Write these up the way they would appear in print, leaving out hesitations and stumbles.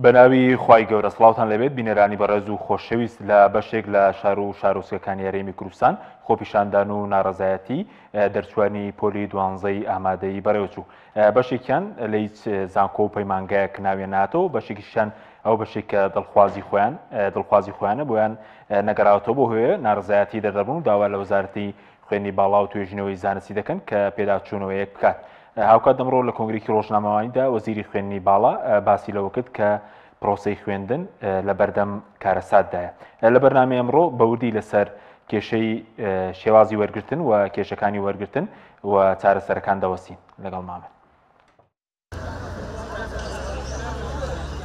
بەناوی خوای گەورە سڵاوتان لێبێت بینەرانی بەڕێز و خۆشەویست لە بەشێک لە شار و شارۆچکەکانی هەرێمی کوردستان خۆپیشاندان و ناڕەزایەتی دەرچوانی پۆلی دوانزەی ئامادەیی بەڕێوەچوو بەشێکیان لە هیچ زانکۆ و پەیمانگایەک ناویان ناتەوە بەشێکیشیان ئەو بەشێک کە دڵخوازی خۆیان دڵخوازی خۆیانە بۆیان نەگەراوەتەوە بۆ هۆیە ناڕزایەتی دەردەبوون و داوا لە وەزارەتی خوێندنی باڵا و توێژینەوەی زانستی دەکەن کە پێداچوونەوەیەک بکات. هاوکات ئەمڕۆ لە کۆنگرێکی ڕۆژنامەوانیدا وەزیری خوێندنی باڵا باسی لەوە کرد کە پرۆسەی خوێندن لە بەردەم کارەساتدایە. لە بەرنامەی ئەمڕۆ بەوردی لەسەر کێشەی شێوازی وەرگرتن و کێشەکانی وەرگرتن و چارەسەرەکان دەوەستین. لەگەڵ مامن.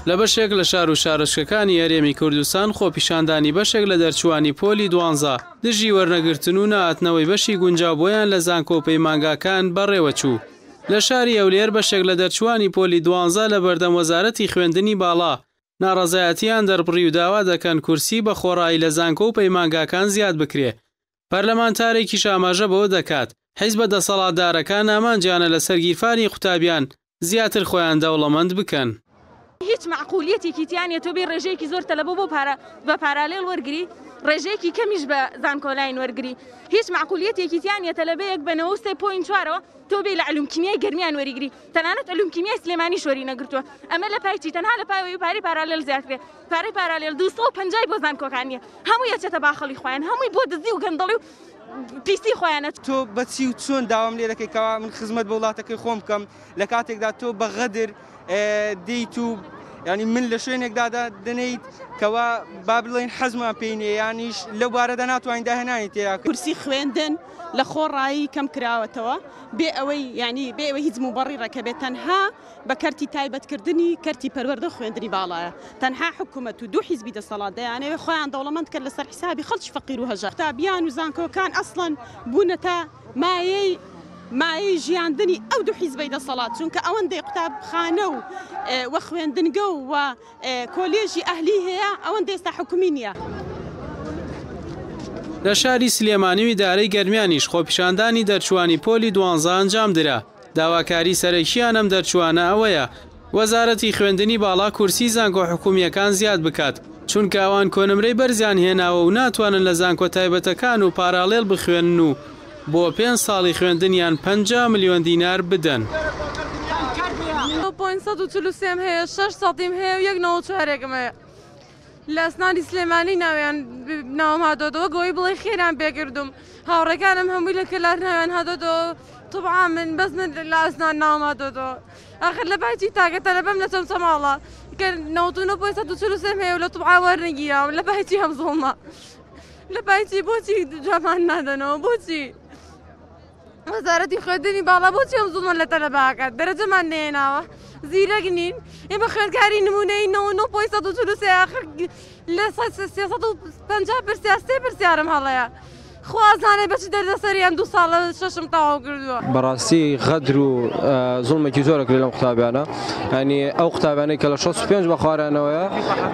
لە بەشێک لە شار و شارۆچکەکانی هەرێمی کوردستان خۆپیشاندانی بەشێک لە دەرچووانی پۆلی دوانزە دژی وەرنەگرتن و نەهاتنەوەی بەشی گونجاو بۆیان لە زانکۆ و پەیمانگاکان بەڕێوەچوو. لە شاری هەولێر بەشێک لە دەرچووانی پۆلی دوانزە لە بەردەم وەزارەتی خوێندنی باڵا ناڕەزایەتییان دەربڕی و داوا دەکەن کورسی بە خۆڕایی لە زانکۆ و پەیمانگاکان زیاد بکرێ. پەرلەمانتارێکیش ئاماژە بەوە دەکات، حیزبە دەسەڵاتدارەکان ئامانجیانە لەسەر گیرفانی قوتابیان زیاتر خۆیان دەوڵەمەند بکەن. هیچ مەعقولیەتێکی تیا نیە تۆ بێی ڕێژەیەکی زۆر تەلەبە بۆ پارە بە پارالێل وەرگری ڕێژەیەکی کەمیش بە زانکۆلاین وەرگری هیچ مەعقولیەتێکی تیا نیە تەلەبەیەک بە 93 point چوارەوە تۆ بێی لە علوم کیمیای گەرمیان وەریگری تەنانەت علوم کیمیای سلێمانیش وەری نەگرتووە ئەمە لە پای چی تەنها لە پای ئەوەی پارەی پارالێل زیاد کرێ پارەی پارالێل 250 بۆ زانکۆکان نیە هەمووی ئەچێتە باخەڵی خۆیان هەمووی بۆ دزی و گەندەڵی و پیسی خۆیانە. تۆ بە چی و چۆن داوام لێ دەکەی کەوا من خزمەت بە وڵاتەکەی خۆم بکەم لە کاتێکدا تۆ بە غەدر دێیت و یعنی من لە شوێنێکدا دەنێیت کەوا با بڵێین حەزمان پێی نییە یانیش لەو بارەدا ناتوانین داهێنانی تێیا بکەین. کورسی خوێندن لە خۆڕایی کەم کراوەتەوە بێ ئەوەی یعنی بێ ئەوەی هیچ موبەڕیڕێک هەبێت تەنها بە کەرتی تایبەتکردنی کەرتی پەروەردە و خوێندنی باڵایە. تەنها حکومەت و دوو حیزبی دەسەڵات دەیانەوێت خۆیان دەوڵەمەند کەن لەسەر حیسابی خەڵکی فەقیر و هەژار. قوتابیان و زانکۆکان ئەسڵەن بوونەتە مایەی مایەی ژیاندنی ئەو دوو حیزبەی دەسەڵات، چونکە ئەوەندەی قوتابخانە و و خوێندنگە و و کۆلێژی ئەهلی هەیە ئەوەندە ئێستا حکومی نییە. لە شاری سلێمانی و ئیدارەی گەرمیانیش خۆپیشاندانی دەرچووانی پۆلی دوانزە ئەنجامدرا. داواکاری سەرەکییان ئەم دەرچووانە ئەوەیە، وەزارەتی خوێندنی باڵا کورسی زانکۆ حکومییەکان زیاد بکات، چونکە ئەوان کۆنمرەی بەرزیان هێناوە و ناتوانن لە زانکۆ تایبەتەکان و پاراڵێڵ بخوێنن و بۆ پێنج ساڵی خوێندنیان 50 ملیۆن دینار بدەن. پۆینت 143 م هەیە، شەش سەدیم هەیە و یەک نەوەد و چوارێکم هەیە. لە ئەسنانی سلێمانی ناویان ناوم هاتۆتەوە گۆی بڵێ خێران پێکردوم هاوڕێکانم هەمووی لە کەلار ناویان هاتۆتەوە طبعا من بەس من لە ئەسنان ناوم هاتۆتەوە ئاخر لە پای چی تاکە تەلەبەم لە چەمچەماڵە کە 99 پۆینت 143 هەیە و لە طبعا وەرنەگیراوم لە پای چی هەم زوڵمە لە پای چی بۆچی جوامان نادەنەوە بۆچی وەزارەتی خوێندنی باڵا بۆچی ئەم زوڵمە لە تەلەبە ئەکات دەرەجەمان نەهێناوە زیرەک نین ئێمە خوێندکاری نمونەی 99.143 ئاخر لە 350 پرسیار سێ پرسیارم هەڵەیە خوا ئەزانێ بە چ دەردەسەری ئەم دوو ساڵە شەشم تەواو کردووە. بەڕاستی غەدر و زوڵمێکی زۆر ئەکرێت لەم قوتابیانە یانی ئەو قوتابیانەی کە لە 65 بە خوارانەوەیە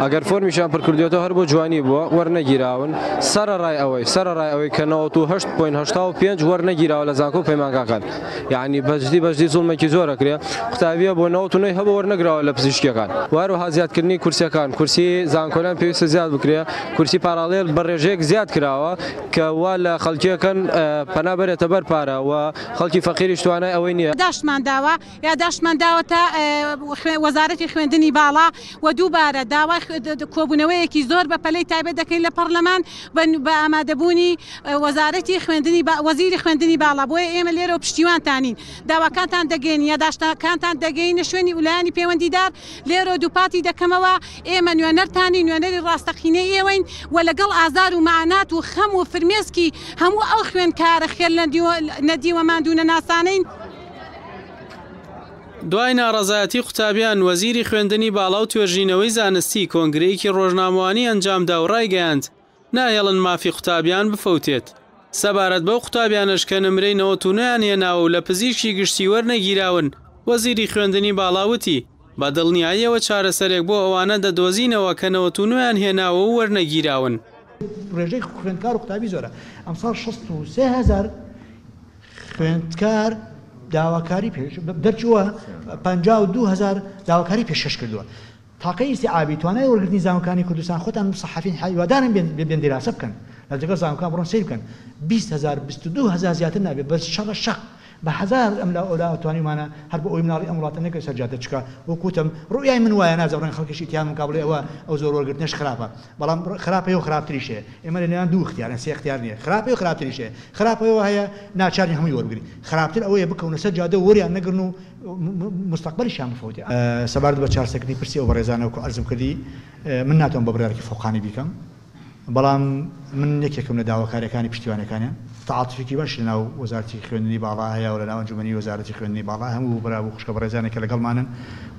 ئەگەر فۆرمیشیان پڕ کردوێتەوە هەر بۆ جوانی بووە وەرنەگیراون سەرەڕای ئەوەی سەرەڕای ئەوەی کە 98.85 وەرنەگیراوە لە زانکۆ و پەیمانگاکان یعنی بەجدی بەجدی زوڵمێکی زۆر ئەکرێ قوتابیە بۆ 99 هەبوو وەرنەگراوە لە پزیشکیەکان و هەروەها زیادکردنی کورسیەکان کورسی زانکۆلان پێویستە زیاد بکرێ کورسی پاراڵێل بە ڕێژەیەک زیاد کراوە کە وا لە خەڵکیەکەن پەنا بەرێتە بەر پارە و خەڵکی فەقیریش توانای ئەوەی نییە. یاداشتمان داوە یاداشتمان داوەتە وەزارەتی خوێندنی باڵا و دووبارە داوای کۆبوونەوەیەکی زۆر بە پەلەی تایبەت دەکەین لە پەڕلەمان بە ئامادەبوونی وەزارەتی خوێندنی وەزیری خوێندنی باڵا بۆیە ئێمە لێرەوە پشتیوانتانین داواکانتان دەگەین یاداشتەکانتان دەگەینە شوێنی ولایەنی پەیوەندیدار لێرەوە دووپاتی دەکەمەوە ئێمە نوێنەرتانین نوێنەری ڕاستەقینەی ئێوەین و لەگەڵ ئازار و مەعانات و خەم و فرمێسکی هەموو ئەو خوێندکارە خێر نەدیوە ماندوو نەناسانەین. دوای ناڕەزایەتی قوتابیان، وەزیری خوێندنی باڵا و توێژینەوەی زانستی کۆنگرەیەکی ڕۆژنامەوانی ئەنجامدا و ڕایگەیاند، ناهێڵن مافی قوتابیان بفەوتێت. سەبارەت بەو قوتابیانەش کە نمرەی 99 یان هێناوە و لە پزیشکی گشتی وەرنەگیراون، وەزیری خوێندنی باڵا وتی، بە دڵنیاییەوە چارەسەرێک بۆ ئەوانە دەدۆزینەوە کە 99 یان هێناوە و وەرنەگیراون. ڕێژەی خوێندکار و قوتابی زۆرە، ئەمساڵ 63 هەزار خوێندکار داواکاری دەرچووە، 52 هەزار داواکاری پێشکەش کردووە. تاقەی ئیستیعابی توانای وەرگرتنی زانکۆکانی کوردستان خۆتان سەحافین هیوادارم بێن بێن دیراسە بکەن لە جگەڵ زانکۆکان بڕۆن سەیر بکەن 20 هەزار 22 هەزار زیاتر نابێ بە شەڕە شەق بە هەزار ئەم لا ئەولا توانیومانە هەر بۆ ئەوەی مناڵی ئەم وڵاتە نەکەوێت سەر جادە چکە وەک وتم ڕوئیای من وایە نازانم ڕەنگە خەڵکیش ئیتیهامم کا بڵێ ئەوە ئەو زۆر وەرگرتنەش خراپە بەڵام خراپەیە و خراپتریش هەیە ئێمە لە نێوان دوو ئیختیارین سێ ئیختیار نییە خراپەیە و خراپتریش هەیە خراپەیەوە هەیە ناچارین هەمووی وەربگرین خراپتر ئەوەیە بکەونە سەر جادە و وەریان نەگرن و مستەقبەلیشیان بفەوتێ. سەبارەت بە چارسەکردنی پرسی ئەو بەڕێزانە وەکو عەرزم کردی من ناتوانم بە بڕیارێکی فەوقانی بیکەم بەڵام من یەکێکم لە داواکاریەکانی پشتیوانەکانیان تەعاتوفێکی باش لەناو وەزارەتی خوێندنی باڵا هەیە و لەناو ئەنجومەنی وەزارەتی خوێندنی باڵا هەموو برا و خوشکە بەڕێزانێک کە لەگەڵمانن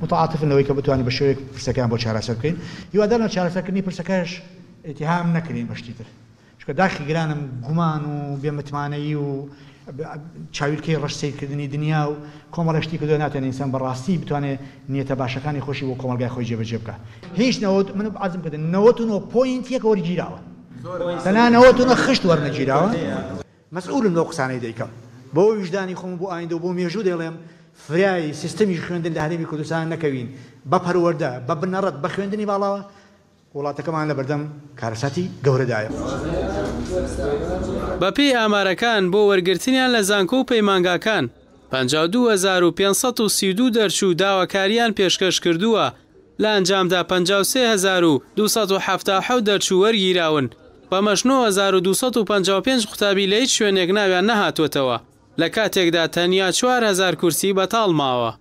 متعاتفن لەوەی کە بتوانین بە شێوەیەک پرسەکەیان بۆ چارەسەر بکەین هیوادارم لە چارەسەرکردنی پرسەکەش ئیتیهام نەکرێین بە شتی تر. چونکە داخی گرانم گومان و بێ متمانەیی و چاویلکەی ڕەش سەیرکردنی دنیا و کۆمەڵێ شتی کردوە ناتوانێ ئینسان بە ڕاستی بتوانێ نیەتە باشەکانی خۆشی بۆ کۆمەڵگای خۆی جێبەجێ بکا هیچ نەوەت من عەرزم کردن 99 point یەک وەرگیراوە تەنها 99 خشت وەرنەگیراوە. مەسئولم لەو قسانەی دەیکەم بۆ ویژدانی خۆم و بۆ ئایندە و بۆ مێژوو دەیڵێم فریای سیستەمی خوێندن لە هەرێمی کوردستان نەکەوین بە پەروەردە بە بنەڕەت بە خوێندنی باڵاوە وڵاتەکەمان لەبەردەم کارەساتی گەورەدایە. بەپێی ئامارەکان بۆ وەرگرتنیان لە زانکۆ و پەیمانگاکان 52532 دەرچوو داواکارییان پێشکەش کردووە، لە ئەنجامدا 53277 دەرچوو وەرگیراون، بەمەش 9255 قوتابی لە هیچ شوێنێک ناویان نەهاتووەتەوە. لە کاتێکدا تەنیا 4000 کورسی بەتاڵ ماوە.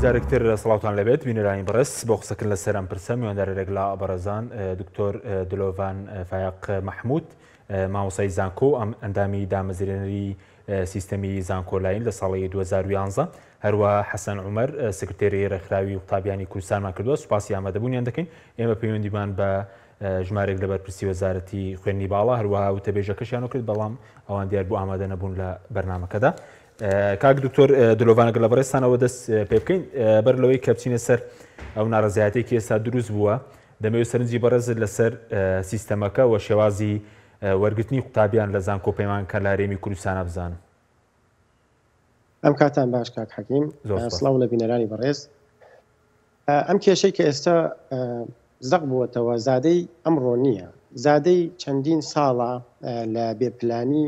جارێکتر سڵاوتان لەبێت بینەرانی بەڕێز بۆ قسەکردن لەسەر ئەم پرسە میواندارێک لە بەڕێزان دکتۆر دلۆڤان فایەق مەحمود مامۆسای زانکۆ ئەم ئەندامی دامەزرێنەری سیستەمی زانکۆلاین لە ساڵی 2011، هەروەها حەسەن عومەر سکرتێری ڕێکخراوی قوتابیانی کوردستانمان کردووە، سوپاسی ئامادەبوونیان دەکەین. ئێمە پەیوەندیمان بە ژمارێک لە بەرپرسی وەزارەتی خوێندنی باڵا هەروەها وتەبێژەکەشیانەوە کرد، بەڵام ئەوان دیار بوو ئامادە نەبوون لە بەرنامەکەدا. کاک دکتۆر دلۆڤان ئەگەر لە بەڕێزتانەوە دەست پێ بکەین، بەر لەوەی کە بچینە سەر ئەو ناڕەزایەتیەکی ئێستا دروست بووە، دەمەوێت سەرنجی بەڕێزت لەسەر سیستەمەکە و شێوازی وەرگرتنی قوتابیان لە زانکۆ پەیمانگەکان لە هەرێمی کوردستانە بزانم. ئەم کاتان باش کاک حەکیم، سڵاو لە بینەرانی بەڕێز. ئەم کێشەی کە ئێستا زەق بووەتەوە زادەی ئەمڕۆ نییە، زادەی چەندین ساڵە لە بێپلانی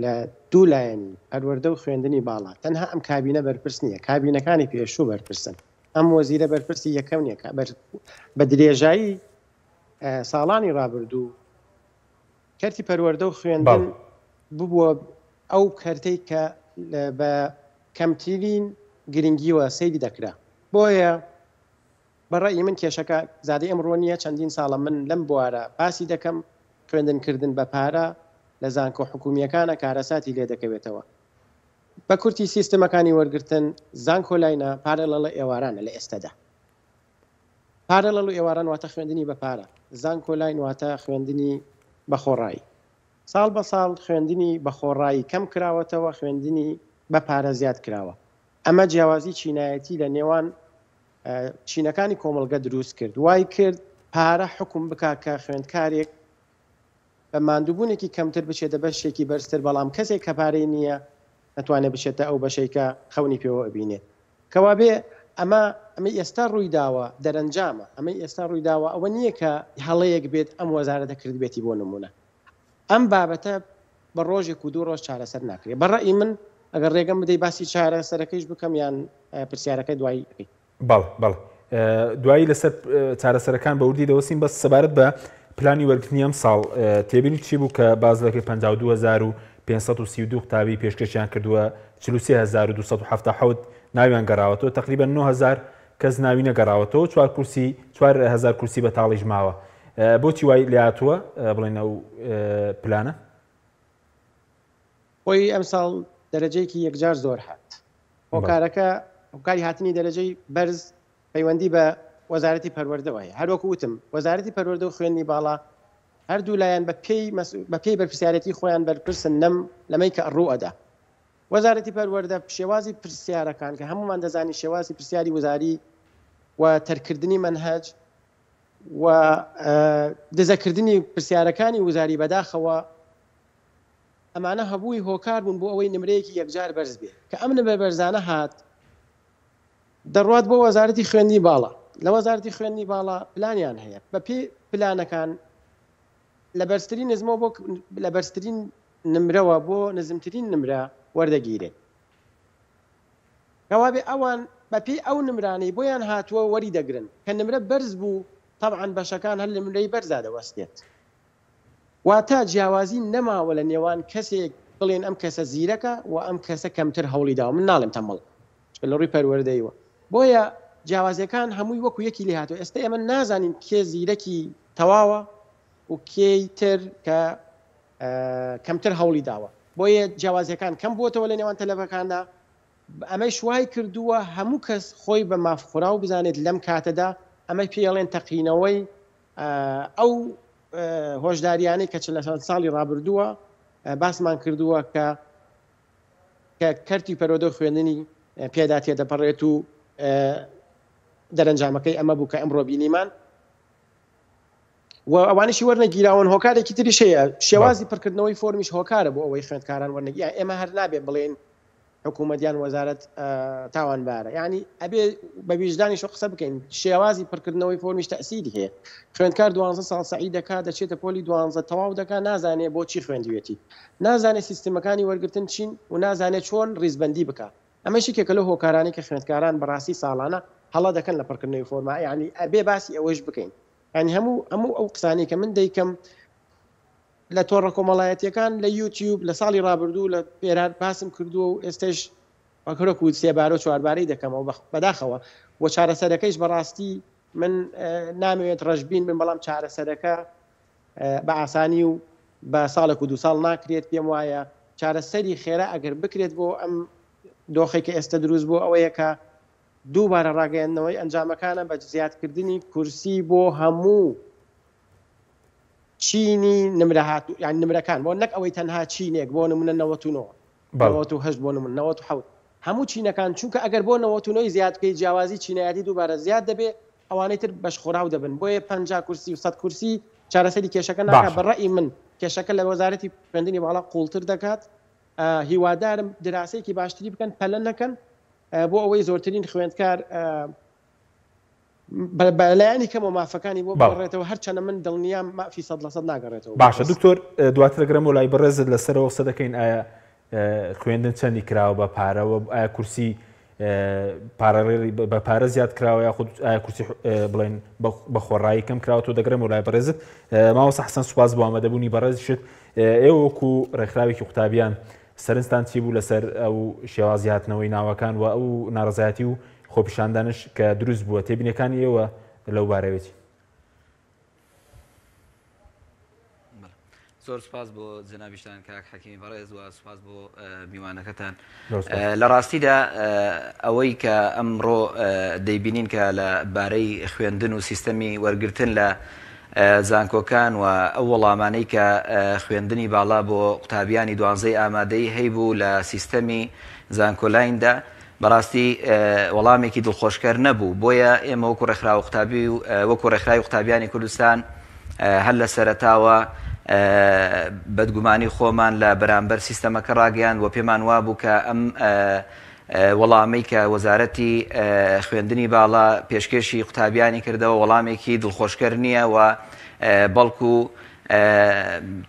لە دوو لایەنی پەروەردە و خوێندنی باڵا. تەنها ئەم کابینە بەرپرس نییە، کابینەکانی پێشوو بەرپرسن. ئەم وەزیرە بەرپرسی یەکەم نییە، بە درێژایی ساڵانی ڕابردوو کەرتی پەروەردە و خوێندن ببووە ئەو کەرتەی کە بە کەمترین گرنگیوە سەیری دەکرا. بۆیە بە ڕەئی من کێشەکە زادەی ئەمڕۆ نییە، چەندین ساڵە من لەم بوارە باسی دەکەم، خوێندن کردن بە پارە لە زانکۆ حکوومییەکانە کارەساتی لێ دەکەوێتەوە. بە کورتی سیستمەکانی وەرگرتن زانکۆلاینە پارەڵەڵە ئێوارانە لە ئێستەدا. پارەڵەڵ و ئێواران واتە خوێندنی بە پارە، زانکۆلاین واتە خوێندنی بە خۆڕایی. ساڵ بە ساڵ خوێندنی بە خۆڕایی کەم کراوەتەوە، خوێندنی بە پارە زیاد کراوە. ئەمە جیاوازی چینایەتی لە نێوان چینەکانی کۆمەڵگە دروست کرد. وای کرد پارە حوکم بکا کە خوێندکارێک بە ماندووبوونێکی کەمتر بچێتە بەشێکی بەرزتر، بەڵام کەسێک کە پارەی نییە نەتوانێت بچێتە ئەو بەشەی کە خەونی پێوە ئەبینێت. کەوابێ ئەمە ئەمەی ئێستا ڕووی داوە دەرەنجامە، ئەمەی ئێستا ڕووی داوە ئەوە نییە کە هەڵەیەک بێت ئەم وەزارەتە کردبێتی بۆ نموونە. ئەم بابەتە بە ڕۆژێک و دوو ڕۆژ چارەسەر ناکرێت. بە ڕەئی من ئەگەر ڕێگەم بدەی باسی چارەسەرەکەیش بکەم یان پرسیارەکە دوایی ئەکەی. بەڵێ بەڵێ دوایی لەسەر چارەسەرەکان بە وردی دەوەستین بەس سەبارەت بە پلانی وەرگرتنی ئەم ساڵ تێبینی چی بوو کە باز دەکرێت 52532 قوتابی پێشکەشیان کردووە 43277 ناویان گەڕاوەتەوە تقریبا 9000 کەس ناوی نەگەڕاوەتەوە چوار کورسی 4000 کورسی بەتاڵیش ماوە بۆچی وای لاتووە بڵێن ئەو پلانە؟ خۆی ئەمساڵ دەرەجەیەکی یەکجار زۆر هات. هۆکارەکە هۆکاری هاتنی دەرەجەی بەرز پەیوەندی بە وەزارەتی پەروەردەوە هەیە. هەروەکو وتم وەزارەتی پەروەردە و خوێندنی باڵا هەردوو لایەن بە پێی بە پێی بەرپرسیارێتی خۆیان بەرپرسن لەم لەمەی کە ڕوو ئەدا. وەزارەتی پەروەردە شێوازی پرسیارەکان کە هەموومان دەزانین شێوازی پرسیاری وزاری و تەرکردنی مەنهەج. و دزەکردنی پرسیارەکانی وزاری بەداخەوە ئەمانە هەبووی هۆکار بوون بۆ ئەوەی نمرەیەکی یەکجار بەرز بێ کە ئەم نمرە بەرزانە هات دەڕوات بۆ وەزارەتی خوێندنی باڵا لە وەزارەتی خوێندنی باڵا پلانیان هەیە بە پێی پلانەکان لە بەرزترین نزمەوە بۆ لە بەرزترین نمرەوە بۆ نزمترین نمرە وەردەگیرێت کەوابێ ئەوان بە پێی ئەو نمرانەی بۆیان هاتووە وەری دەگرن کە نمرە بەرز بوو تەبعەن بەشەکان هەر لە نمرەی بەرزا دەوەستێت واتە جیاوازی نەماوە لە نێوان کەسێک بڵێن ئەم کەسە زیرەکە و ئەم کەسە کەمتر هەوڵی داوە من ناڵێم تەمەڵ چونکە لە ڕووی پەروەردەیەوە بۆیە جیاوازیەکان هەمووی وەکو یەکی لێ هاتووە ئێستا ئێمە نازانین کێ زیرەکی تەواوە و کێی تر کە کەمتر هەوڵی داوە بۆیە جیاوازیەکان کەم بووەتەوە لە نێوان تەلەبەکاندا ئەمەش وای کردووە هەموو کەس خۆی بە مافخوراو بزانێت لەم کاتەدا ئەمە پێڵێن تەقینەوەی ئەو هۆشداریانەی کە لە چەند ساڵی ڕابردووە باسمان کردووە کە کە کەرتی پەروەردە و خوێندنی پێدا تێدەپەڕێت و دەرەنجامەکەی ئەمە بوو کە ئەمڕۆ بینیمان و ئەوانشی وەرنەگیراون هۆکارێکی تریش هەیە شێوازی پڕکردنەوەی فۆرمیش هۆکارە بۆ ئەوەی خوێندکاران وەرنەگیرا ئێمە هەر نابێ بڵێن حکوومەت یان وەزارەت تاوانبارە یعنی ئەبێ بە ویژدانیش قسە بکەین شێوازی پڕکردنەوەی فۆرمیش تەسیری هەیە خوێندکار دوانزە ساڵ سەعی دەکات دەچێتە پۆلی دوانزە تەواو دەکات نازانێ بۆچی خوێندوێتی نازانێ سیستمەکانی وەرگتن چین و نازانێ چۆن ڕیزبندی بکە ئەمەش یەکێکە لەو هۆکارانەی کە خوێندکاران بەڕاستی ساڵانە هەڵە دەکەن لە پڕکردنەوەی فۆرما یعنی ئەبێ باسی ئەوەیش بکەین یعنی هەموو هەموو ئەو قسانەی کە من دەیکەم لە تۆڕە کۆمەڵایەتیەکان لە یوتیوب لە ساڵی ڕابردوو لە پێرار باسم کردووە و ئێستش وەکرۆک و سێبارە و چواربارەی دەکەمەوە بەداخەوە و چارەسەرەکەیش بەڕاستی من نامەوێت ڕەشبین بم بەڵام چارەسەرەکە بە ئاسانی و بە ساڵێک و دو ساڵ ناکرێت پێم وایە چارەسەری خێرا ئەگەر بکرێت بۆ ئەم دۆخێک کە ئێستا دروست بۆ ئەوەیە کە دووبارە ڕاگەیاندنەوەی ئەنجامەکانە بە زیادکردنی کورسی بۆ هەموو چینی نمرە هاتوو یان نمرەکان بۆ نەک ئەوەی تەنها چینێک بۆ نمونە 99 98 بۆ نمونە 97 هەموو چینەکان چونکە ئەگەر بۆ 99 زیاد بکەی جیاوازی چینایەتی دووبارە زیاد دەبێ ئەوانەی تر بەشخۆراو دەبن بۆیە 50 کورسی و 100 کورسی چارەسەری کێشەکە ناکات بە ڕەئی من کێشەکە لە وەزارەتی خوێندنی باڵا قوڵتر دەکات هیوادارم دراسەیەکی باشتری بکەن پەلە نەکەن بۆ ئەوەی زۆرترین خوێندکار بەلایەنی کەمەوە مافەکانی بۆ بگەڕێتەوە هەرچەنە من دڵنیام مافی 100% ناگەڕێتەوە. باشە دکتۆر دواتر ئەگەڕێمەوە لای بەڕێزت لەسەرەوە قسە دەکەین ئایا خوێندن چەندی کراوە بە پارەوە ئایا کورسی پارەڕێری بە پارە زیاد کراوە یاخود ئایا کورسی بڵێن بە خۆڕایی کەم کراوە تۆ دەگرم و لای بەڕێزت ماوەسە حەسەن سوپاس بۆ ئامادەبوونی بەڕێزیشت ئێوە وەکو ڕێکخراوێکی قوتابیان سەرنجتان چی بوو لەسەر ئەو شێوازی هاتنەوەی ناوەکان و ئەو ناڕەزایەتی و خۆپیشاندانش کە دروست بووە تێبینەکانی ئێوە لەو بارەوە چین؟ زۆر سپاس بۆ جەنابیشتان کاک حەکیمی بەڕێز و سپاس بۆ میوانەکەتان لە ڕاستیدا ئەوەی کە ئەمڕۆ دەیبینین کە لە بارەی خوێندن و سیستەمی وەرگرتن لە زانکۆکان و ئەو وەڵامانەی کە خوێندنی باڵا بۆ قوتابیانی دوانزەی ئامادەیی هەیبوو لە سیستەمی زانکۆلایندا بەڕاستی وەڵامێکی دڵخۆشکەر نەبوو بۆیە ئێمە وەکو ڕێکخراوە قوتابی و وەکو ڕێکخراوی قوتابیانی کوردستان هەر لە سەرەتاوە بەدگومانی خۆمان لە بەرامبەر سیستەمەکە ڕاگەیاند و پێمان وابوو کە ئەم وەڵامەی کە وەزارەتی خوێندنی باڵا پێشکێشی قوتابیانی کردەوە وەڵامێکی دڵخۆشکەر نییە و بەڵکو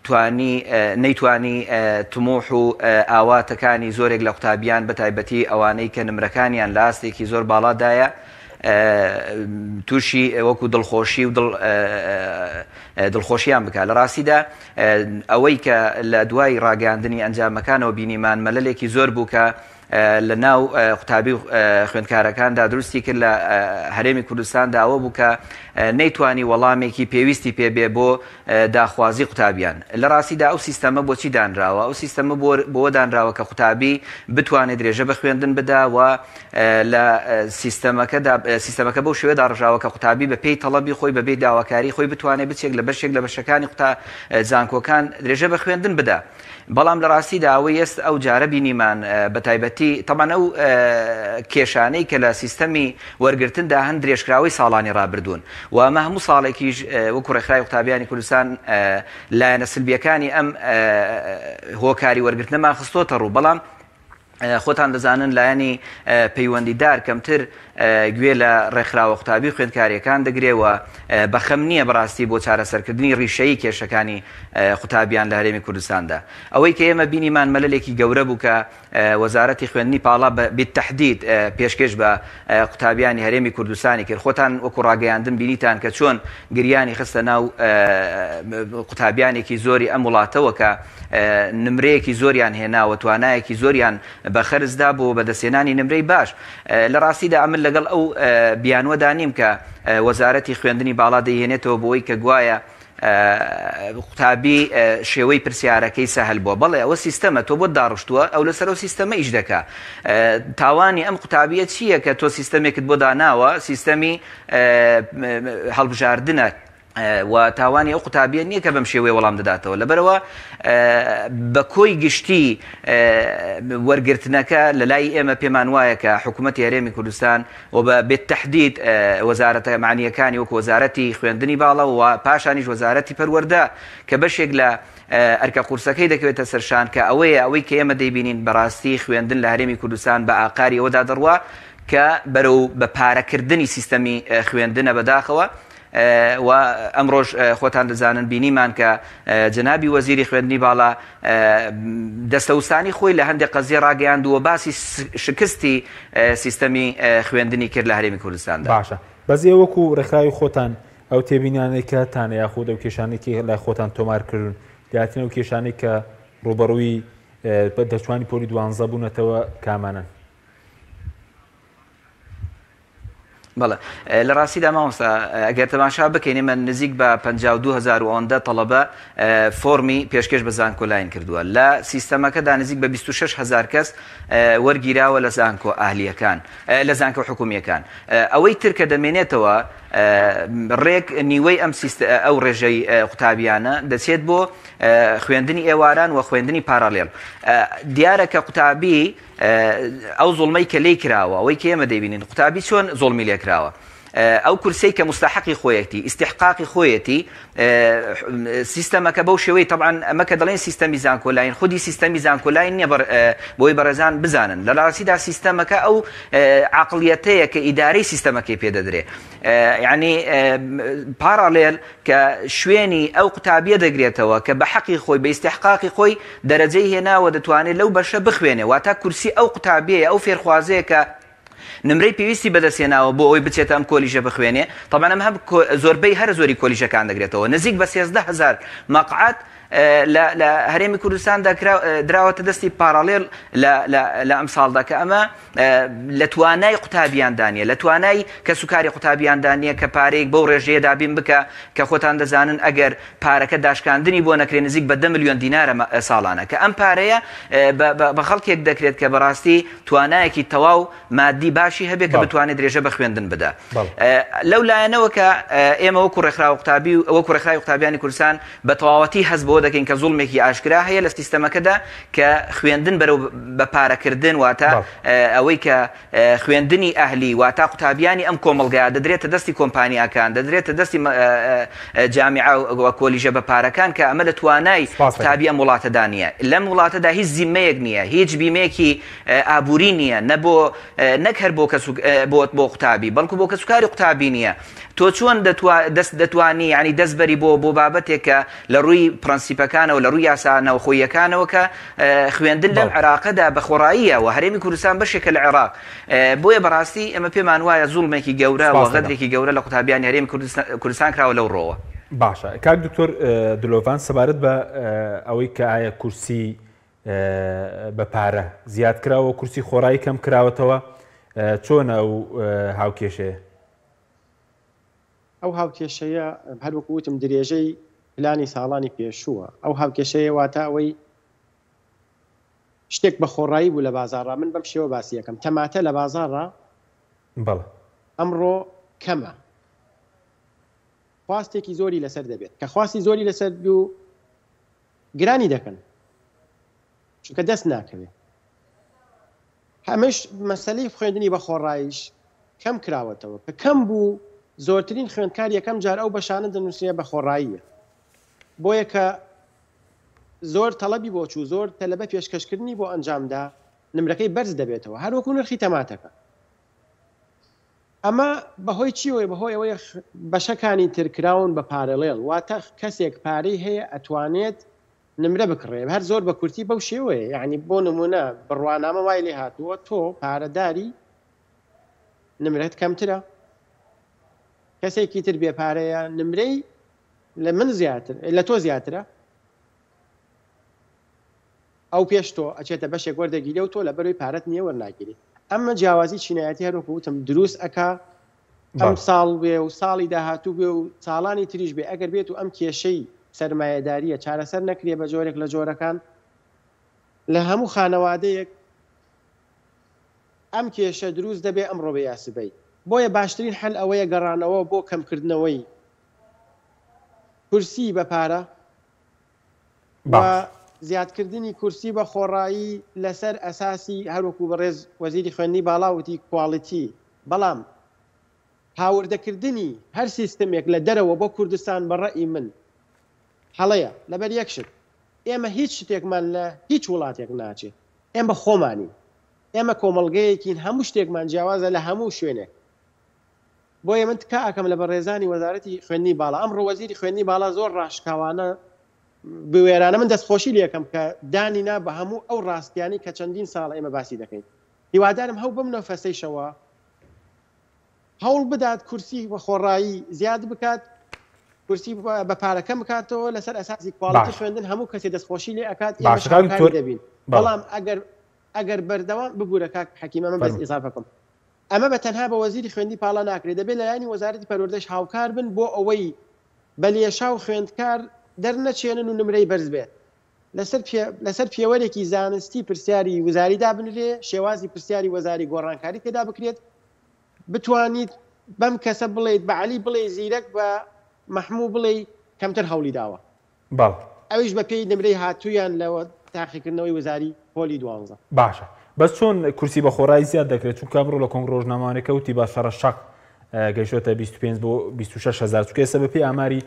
توانی نەیتوانی تموح و ئاواتەکانی زۆرێک لە قوتابیان بە تایبەتی ئەوانەی کە نمرەکانیان لە ئاستێکی زۆر باڵادایە تووشی وەکو دڵخۆشی و دڵ دڵخۆشیان بکات لە ڕاستیدا ئەوەی کە لە دوای ڕاگەیاندنی ئەنجامەکانەوە بینیمان مەلەلێکی زۆر بوو کە لە ناو قوتابی و خوێندکارەکاندا دروستی کرد لە هەرێمی کوردستاندا ئەوە بوو کە نەیتوانی وەڵامێکی پێویستی پێ بێ بۆ داخوازی قوتابیان. لە ڕاستیدا ئەو سیستەمە بۆچی دانراوە؟ ئەو سیستەمە بۆوە دانراوە کە قوتابی بتوانێت درێژە بە خوێندن بدا و لە سیستەمەکەدا سیستەمەکە بەو شێوەیە داڕژاوە کە قوتابی بە پێی تەڵەبی خۆی بە بێ داواکاری خۆی بتوانێت بچێت لە بەشێک لە بەشەکانی قوتا زانکۆکان درێژە بە خوێندن بدا. بەڵام لە ڕاستیدا ئەوەی ئێست ئەو جارە بینیمان بە تایبەتی. حکوومەتی تەبعەن ئەو کێشانەی کە لە سیستەمی وەرگرتندا هەن درێژکراوەی ساڵانی ڕابردوون و ئەمە هەموو ساڵێکیش وەکو ڕێکخراوی قوتابیانی کوردستان لایەنە سلبیەکانی ئەم هۆکاری وەرگرتنەمان خستۆتە ڕوو بەڵام خۆتان دەزانن لایەنی پەیوەندیدار کەمتر گوێ لە ڕێکخراوە قوتابی و خوێندکاریەکان دەگرێ و بەخەم نییە بەڕاستی بۆ چارەسەرکردنی ڕیشەیی کێشەکانی قوتابیان لە هەرێمی کوردستاندا. ئەوەی کە ئێمە بینیمان مەلەلێکی گەورە بوو کە وەزارەتی خوێندنی پاڵا بە بالتحدید پێشکێش بە قوتابیانی هەرێمی کوردستانی کرد. خۆتان وەکو ڕاگەیاندن بینیتان کە چۆن گریانی خستە ناو قوتابیانێکی زۆری ئەم وڵاتەوە کە نمرەیەکی زۆریان هێناوە، توانایەکی زۆریان بە خەرج دا بۆ بەدەستهێنانی نمرەی باش. لە ڕاستیدا ئەمن لەگەڵ ئەو بیانوەدا نیم کە وەزارەتی خوێندنی باڵا دەیهێنێتەوە بۆی کە گوایە قوتابی شێوەی پرسیارەکەی سەهل بووە. بەڵێ ئەوە سیستەمە تۆ بۆت داڕشتووە ئەو لەسەر ئەو سیستەمە ئیش دەکا. تاوانی ئەم قوتابیە چییە کە تۆ سیستەمێکت بۆ داناوە سیستەمی هەڵبژاردنە و تاوانی ئەو قوتابیە نییە کە بەم شێوەیە وەڵام دەداتەوە لەبەرەوە بە کۆی گشتی وەرگرتنەکە لە لای ئێمە پێمان وایە کە حکوومەتی هەرێمی کوردستان و بە بالتحدید وەزارەتە معنیەکانی وەکو وەزارەتی خوێندنی باڵا و پاشانیش وەزارەتی پەروەردە کە بەشێک لە ئەرکە قورسەکەی دەکەوێتە سەرشان کە ئەوەیە ئەوەی کە ئێمە دەیبینین بەڕاستی خوێندن لە هەرێمی کوردستان بە ئاقاری ئەوەدا دەڕوا کە بەرەو بە پارەکردنی سیستەمی خوێندنە بەداخەوە و ئەمڕۆش خۆتان دەزانن بینیمان کە جەنابی وەزیری خوێندنی باڵا دەستەوستانی خۆی لە هەندێک قەزیە ڕاگەیاند و باسی شکستی سیستەمی خوێندنی کرد لە هەرێمی کوردستاندا. باشە بەس ئێوە وەکو ڕێکخراوی خۆتان ئەو تێبینیانەی کە هەتانە یاخود ئەو کێشانەی کە لای خۆتان تۆمار کردوون دیارترین ئەو کێشانەی کە ڕووبەڕووی دەرچوانی پۆلی دوانزە بوونەتەوە کامانەن؟ بەڵێ لە ڕاستیدا مامۆستا ئەگەر تەماشا بکەین ئێمە نزیک بە 52 هزار و ئەوەندە تەڵەبە فۆرمی پێشکێش بە زانکۆلاین کردووە لە سیستەمەکەدا نزیک بە 26 هزار کەس وەرگیراوە لە زانکۆ ئەهلیەکان لە زانکۆ حکومیەکان ئەوەی تر کە دەمێنێتەوە ڕێک نیوەی ئەم ئەو ڕێژەی قوتابیانە دەچێت بۆ خوێندنی ئێواران و خوێندنی پارالێل دیارە کە قوتابی ئەو زوڵمەی کە لێی کراوە، ئەوەی کە ئێمە دەیبینین قوتابی چۆن زوڵمی لێ کراوە. ئەو کورسەی کە مستحقی خۆیەتی، ئیستحقاقی خۆیەتی، سیستەمەکە بەو شێوەی تەبعەن ئەمە کە دەڵێن سیستەمی زانکۆلاین خودی سیستەمی زانکۆلاین نییە بۆی بەڕێزان بزانن لە ڕاستیدا سیستەمەکە ئەو عقلیەتەیە کە ئیدارەی سیستەمەکەی پێدەدرێ یعنی پاراڵێل کە شوێنی ئەو قوتابیە دەگرێتەوە کە بە حەقی خۆی بە ئیستحقاقی خۆی دەرەجەی هێناوە دەتوانێت لەو بەشە بخوێنێ واتا کورسی ئەو قوتابیەیە ئەو فێرخوازەیە کە نمرەی پێویستی بەدەستهێناوە بۆ ئەوەی بچێتە ئەم کۆلیژە بخوێنێ تەبعەن ئەم هەم زۆربەی هەرە زۆری کۆلیژەکان دەگرێتەوە نزیک بە 13000 مەقعەد لە لە هەرێمی کوردستاندا دراوەتە دەستی پاراڵێل لە لە لە ئەمساڵدا کە ئەمە لە توانای قوتابیاندا نیە، لە توانای کەسوکاری قوتابیاندا نیە کە پارەیەک بەو ڕێژەیە دابین بکا کە خۆتان دەزانن ئەگەر پارەکە داشکاندنی بۆ نەکرێ نزیک بە دە ملیۆن دینارە ساڵانە کە ئەم پارەیە بە خەڵکێک دەکرێت کە بەڕاستی توانایەکی تەواو مادی باشی هەبێ کە بتوانێت درێژە بە خوێندن بدا. لەو لایەنەوە کە ئێمە وەکو ڕێکخراو قوتابی و وەکو ڕێکخراوی قوتابیانی کوردستان بە تەواوەتی هەست بەوە دەکەین کە زوڵمێکی ئاشکرا هەیە لە سیستەمەکەدا کە خوێندن بەرەو بە پارەکردن واتە ئەوەی کە خوێندنی ئەهلی واتە قوتابیانی ئەم کۆمەڵگایە دەدرێتە دەستی کۆمپانیاکان دەدرێتە دەستی جامیعە و کۆلیژە بە پارەکان کە ئەمە لە توانای قوتابی ئەم وڵاتەدا نییە لەم وڵاتەدا هیچ زیمەیەک نییە هیچ بیمەیەکی ئابووری نییە نە بۆ نەک هەر بۆ کەس بۆ بۆ قوتابی بەڵکو بۆ کەسوکاری قوتابی نییە تۆ چۆن دەتوا دەست دەتوانی یعنی دەست بەری بۆ بۆ بابەتێک کە لە ڕووی پرەنسیپەکانەوە لە ڕووی یاسا ناوخۆییەکانەوە کە خوێندن لەم عێراقەدا بە خۆڕاییە و هەرێمی کوردستان بەشێکە لە عێراق بۆیە بەڕاستی ئێمە پێمان وایە زوڵمێکی گەورە و غەدرێکی گەورە لە قوتابیانی هەرێمی کوردستان کراوە لەو ڕۆوە. باشە کاک دکتۆر دلۆڤان سەبارەت بە ئەوەی کە ئایا کورسی بە پارە زیاد کراوە کورسی خۆڕایی کەم کراوەتەوە چۆنە ئەو هاوکێشەیە؟ ئەو هاوکێشەیە هەر وەکو وتم درێژەی پلانی ساڵانی پێشووە، ئەو هاوکێشەیە واتە ئەوەی شتێک بە خۆڕایی بوو لە بازاڕا، من بەم شێوە باسی ئەکەم، تەماتە لە بازاڕا بەڵێ. ئەمڕۆ کەمە، خواستێکی زۆری لەسەر دەبێت، کە خواستی زۆری لەسەر بوو گرانی دەکەن، چونکە دەست ناکەوێت. ئەمەش مەسەلەی خوێندنی بە خۆڕاییش کەم کراوەتەوە، کە کەم بوو زۆرترین خوێندکار یەکەم جار ئەو بەشانە دەنووسێ بە خۆڕاییە. بۆیە کە زۆر تەڵەبی بۆ چوو، زۆر تەلەبە پێشکەشکردنی بۆ ئەنجام دا، نمرەکەی بەرز دەبێتەوە، هەر وەکوو نرخی تەماتەکە. ئەمە بەهۆی چیەوەیە؟ بەهۆی ئەوەیە بەشەکانی تر کراون بە پارەڵێڵ، واتە کەسێک پارەی هەیە ئەتوانێت نمرە بکڕێ، هەر زۆر بە کورتی بەو شێوەیە، یەعنی بۆ نموونە بڕوانامە وای لێ هاتووە تۆ پارەداری نمرەت کەمترە، کەسێکی تر بێ پارەیە نمرەی لە من زیاتر لە تۆ زیاترە، ئەو پێش تۆ ئەچێتە بەشێک وەردەگیرێ و تۆ لەبەرەوەی پارەت نییە وەرناگیری. ئەمە جیاوازی چینایەتی هەر وەکو وتم دروست ئەکا ئەم ساڵ بێ و ساڵی داهاتوو بێ و ساڵانی تریش بێ ئەگەر بێت و ئەم کێشەی سەرمایەدارییە چارەسەر نەکرێ بە جۆرێک لە جۆرەکان لە هەموو خانەوادەیەک ئەم کێشە دروست دەبێ ئەمڕۆ بێ یا سبەی. بۆیە باشترین حەل ئەوەیە گەڕانەوە بۆ کەمکردنەوەی کورسی بە پارە و زیادکردنی کورسی بە خۆڕایی لەسەر ئەساسی هەروەکو بەڕێز وەزیری خوێندنی باڵا وتی کواڵیتی، بەڵام هاوردەکردنی هەر سیستمێک لە دەرەوە بۆ کوردستان بە ڕەئی من هەڵەیە لەبەر یەک شت ئێمە هیچ شتێکمان لە هیچ وڵاتێک ناچێ ئێمە خۆمانین ئێمە کۆمەڵگەیەکین هەموو شتێکمان جیاوازە لە هەموو شوێنێک بۆیە من تکا ئەکەم لە بەڕێزانی وەزارەتی خوێندنی باڵا، ئەمڕۆ وەزیری خوێندنی باڵا زۆر ڕاشکاوانە بوێرانە من دەستخۆشی لێکەم کە دانی نا بە هەموو ئەو ڕاستیانەی کە چەندین ساڵە ئێمە باسی دەکەین. هیوادارم هەو بەم نەفەسەیشەوە هەوڵ بدات کورسی بە خۆڕایی زیاد بکات، کورسی بە پارە کەم بکاتەوە لەسەر ئەساسی کواڵیتی خوێندن هەموو کەسێ دەستخۆشی لێ ئەکات ئێمەش هاوکاری دەبین. بەڵام ئەگەر ئەگەر بەردەوام ببورە کاک حەکیم ئەمە بەس ئیزافە بکەم. ئەمە بە تەنها بە وەزیری خوێندنی پاڵا ناکرێت، دەبێت لەلایەنی وەزارەتی پەروەردەش هاوکار بن بۆ ئەوەی بە لێشاو خوێندکار دەرنەچێنن و نمرەی بەرز بێت. لەسەر لەسەر پێوەرێکی زانستی پرسیاری وزاری دابنرێ، شێوازی پرسیاری وەزاری گۆڕانکاری تێدا بکرێت، بتوانیت بەم کەسە بڵێیت بە عەلی بڵێی زیرەک بە مەحموو بڵێی کەمتر هەوڵی داوە. بەڵێ. ئەویش بە پێی نمرەی هاتوویان لە تاقیکردنەوەی وزاری پۆلی دوانزە. باشە بەس چۆن کورسی بە خۆڕایی زیاد دەکرێت چونکە ئەمڕۆ لە کۆنگرە ڕۆژنامەوانیەکە وتی بە شەڕە شەق گەیشتۆتە 25 بۆ 26 هەزار چونکە ئێستا بەپێی ئاماری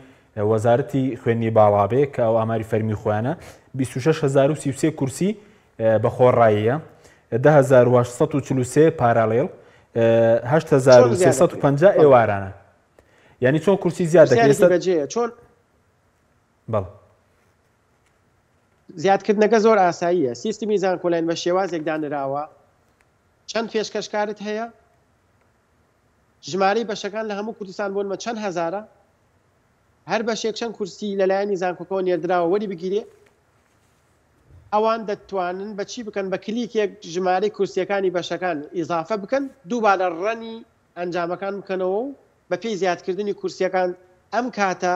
وەزارەتی خوێندنی باڵا بێ کە ئەو ئاماری فەرمی خۆیانە 26033 کورسی بە خۆڕاییە 10843 پارالێڵ 8350 ئێوارانە یعنی چۆن کورسی زیاد دەکرێت چۆن بەڵێ. زیادکردنەکە زۆر ئاساییە، سیستمی زانکۆلاین بە شێوازێک دانراوە چەند پێشکەشکارت هەیە، ژمارەی بەشەکان لە هەموو کوردستان بۆ نمە چەند هەزارە، هەر بەشێک چەند کورسی لەلایەنی زانکۆکەوە نێردراوە وەری بگیرێ، ئەوان دەتوانن بە چی بکەن بە کلیکێک ژمارەی کورسیەکانی بەشەکان ئیزافە بکەن، دووبارە ڕەنی ئەنجامەکان بکەنەوە و بەپێی زیادکردنی کورسیەکان ئەم کاتە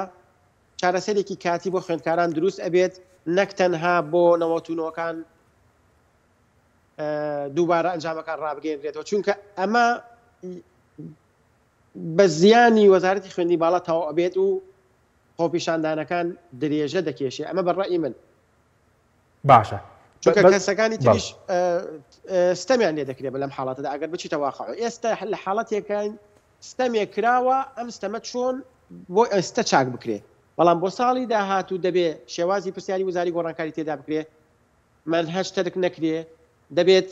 چارەسەرێکی کاتی بۆ خوێندکاران دروست ئەبێت نەک تەنها بۆ نەوەتونۆکان دووبارە ئەنجامەکان ڕابگەیەنرێتەوە چونکە ئەمە بە زیانی وەزارەتی خوێندنی باڵا تەواو ئەبێت و خۆپیشاندانەکان درێژە دەکێشێ ئەمە بە ڕەئی من باشە چونکە کەسەکانی تریش ستەمیان لێ دەکرێت لەم حاڵەتەدا ئەگەر بچیتە واقع ئێستا لە حاڵەتێکین ستەمێک کراوە ئەم ستەمە چۆن بۆ ئێستە چاک بکرێ بەڵام بۆ ساڵی داهاتوو دەبێ شێوازی پرسیاری وزاری گۆڕانکاری تێدا بکرێ مەنهەج تەرک نەکرێ دەبێت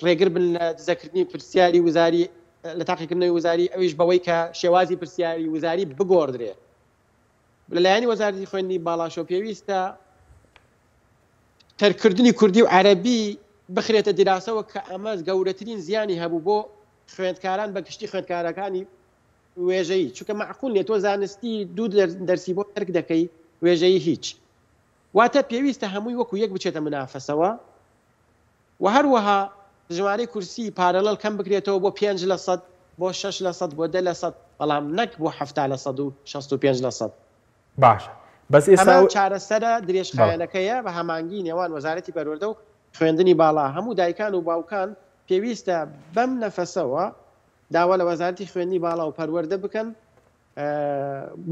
ڕێگر بن لە دزەکردنی پرسیاری وزاری لە تاقیکردنەوەی وزاری ئەویش بەوەی کە شێوازی پرسیاری وزاری بگۆڕدرێ لەلایەنی وەزارەتی خوێندنی باڵاشەوە پێویستە تەرکردنی کوردی و عەرەبی بخرێتە دیراسەوە کە ئەمە گەورەترین زیانی هەبوو بۆ خوێندکاران بە گشتی خوێندکارەکانی وێژەیی چونکە مەعقول نیە تۆ زانستی دوو دەرسی بۆ تەرک دەکەی وێژەیی هیچ واتە پێویستە هەمووی وەکو یەک بچێتە منافەسەوە و هەروەها ژمارەی کورسی پارەڵەل کەم بکرێتەوە بۆ پێنج لە سەد بۆ شەش لە سەد بۆ دە لە سەد بەڵام نەک بۆ 70 لە سەد و 65 لە سەد. باشە بەس ئێستا ئەمە چارەسەرە درێژخایەنەکەیە بە هەمانگی نێوان وەزارەتی پەروەردە و خوێندنی باڵا هەموو دایکان و باوکان پێویستە بەم نەفەسەوە داوا لە وەزارەتی خوێندنی باڵا و پەروەردە بکەن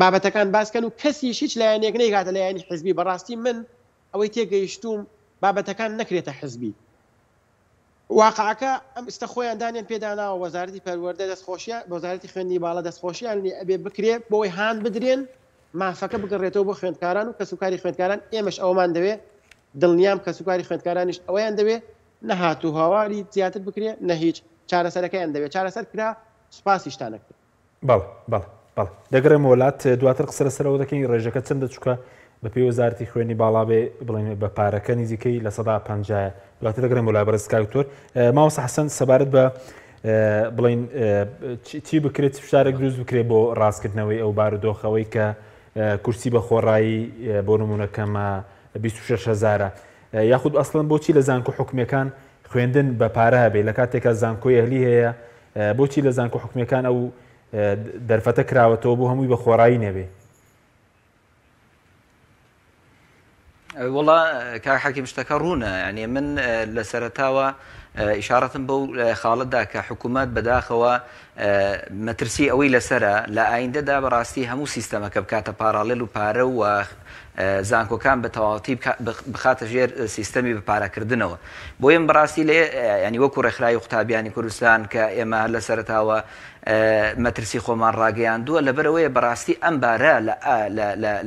بابەتەکان باس کەن و کەسیش هیچ لایەنێک نەیکاتە لایەنی حزبی بەڕاستی من ئەوەی تێگەیشتووم بابەتەکان نەکرێتە حزبی. واقعەکە ئەم ئیستە خۆیان دانیان پێدا ناوە وەزارەتی پەروەردە دەست خۆشیان وەزارەتی خوێندنی باڵا دەست خۆشیان لێ ئەبێ بکرێ بۆی هان بدرێن مافەکە بگەڕێتەوە بۆ خوێندکاران و کەسوکاری خوێندکاران ئێمەش ئەوەمان دەوێ دڵنیام کەسوکاری خوێندکارانیش ئەوەیان دەوێ نە هات و هاواری زیاتر بکرێ نە هیچ چارەسەرەکەیان دەوێ چارەسەر کرا سوپاسیشتان ئەکرێ. بەڵێ بەڵێ بەڵێ دەگەڕێمەوە لات دواتر قسە لەسەر ئەوە دەکەین ڕێژەکە چەندە چونکە بەپێی وەزارەتی خوێندنی باڵا بێ بڵێن بە پارەکە نزیکەی 50% دواتر دەگەڕێمەوە لای بەڕێز کاک دکتۆر مامۆستا حەسەن سەبارەت بە بڵین چی بکرێت فشارێک دروست بکرێت بۆ ڕاستکردنەوەی ئەو بارودۆخەوەی کە کورسی بە خۆڕایی بۆ نمونە کەمە 26 هزارە یاخود ئەسڵەن بۆچی لە زانکۆ حکومیەکان خوێندن بە پارە هەبێ لە کاتێکا زانکۆی ئەهلی هەیە بۆچی لە زانکۆ حکومیەکان ئەو دەرفەتە کراوەتەوە بۆ هەمووی بە خۆڕایی نەبێ؟ وەڵا کاک حەکیم شتەکە ڕوونە یعنی من لە سەرەتاوە ئیشارەتم بەو خاڵەدا کە حکوومەت بەداخەوە مەترسی ئەوەی لەسرە لە ئایندەدا بەڕاستی هەموو سیستەمەکە بکاتە پاراڵێل و پارە و زانکۆکان بە تەواوەتی بخاتە ژێر سیستەمی بە پارەکردنەوە بۆیە من بەڕاستی لێ ینی وەکو ڕێکخراوی قوتابیانی کوردستان کە ئێمە هەر لە سەرەتاوە مەترسی خۆمان ڕاگەیاندووە لەبەرەوەیە بەڕاستی ئەم بارە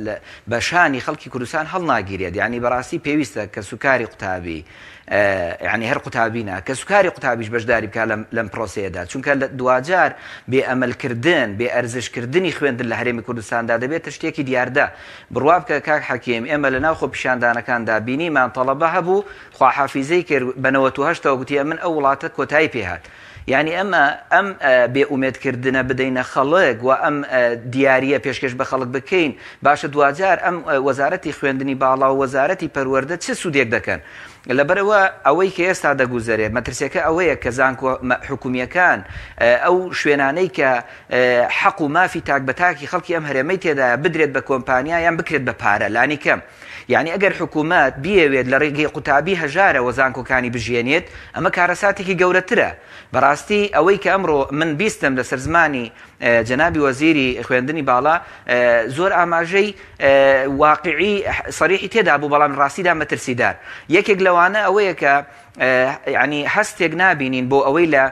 لە بەشانی خەڵکی کوردستان هەڵناگیرێت یعنی بەڕاستی پێویستە کە سوکاری قوتابی یانی هەر قوتابی نا، کەسوکاری قوتابیش بەشداری بکات لەم پرۆسەیەدا، چونکە دواجار بێ ئەمەلکردن، بێ ئەرزشکردنی خوێندن لە هەرێمی کوردستاندا دەبێتە شتێکی دیاردە. بڕوا بکە کاک حەکیم ئێمە لەناو خۆپیشاندانەکاندا بینیمان تەڵەبە هەبوو خواحافیزەی کرد بە 98 ەوە گوتی ئەمن ئەو وڵاتە کۆتایی پێهات. یانی ئەمە ئەم بێ ئومێد کردنە بدەینە خەڵک و ئەم دیاریە پێشکەش بە خەڵک بکەین باشە دواجار ئەم وەزارەتی خوێندنی باڵا و وەزارەتی پەروەردە چ سوودێک دەکەن لەبەرئەوە ئەوەی کە ئێستا دەگوزەرێت مەترسیەکە ئەوەیە کە زانکۆ حکومیەکان ئەو شوێنانەی کە حەق و مافی تاک بە تاکی خەڵکی ئەم هەرێمەی تێدایە بدرێت بە کۆمپانیا یان بکرێت بە پارە لانی کەم یانی ئەگەر حکومەت بیەوێت لە ڕێگەی قوتابی هەژارەوە زانکۆکانی بژیێنێت ئەمە کارەساتێکی گەورەترە. بەڕاستی ئەوەی کە ئەمڕۆ من بیستم لەسەر زمانی جەنابی وەزیری خوێندنی باڵا زۆر ئاماژەی واقعی سەریحی تێدا بوو بەڵام ڕاستیدا مەترسیدار. یەکێک لەوانە ئەوەیە کە یانی هەستێک نابینین بۆ ئەوەی لە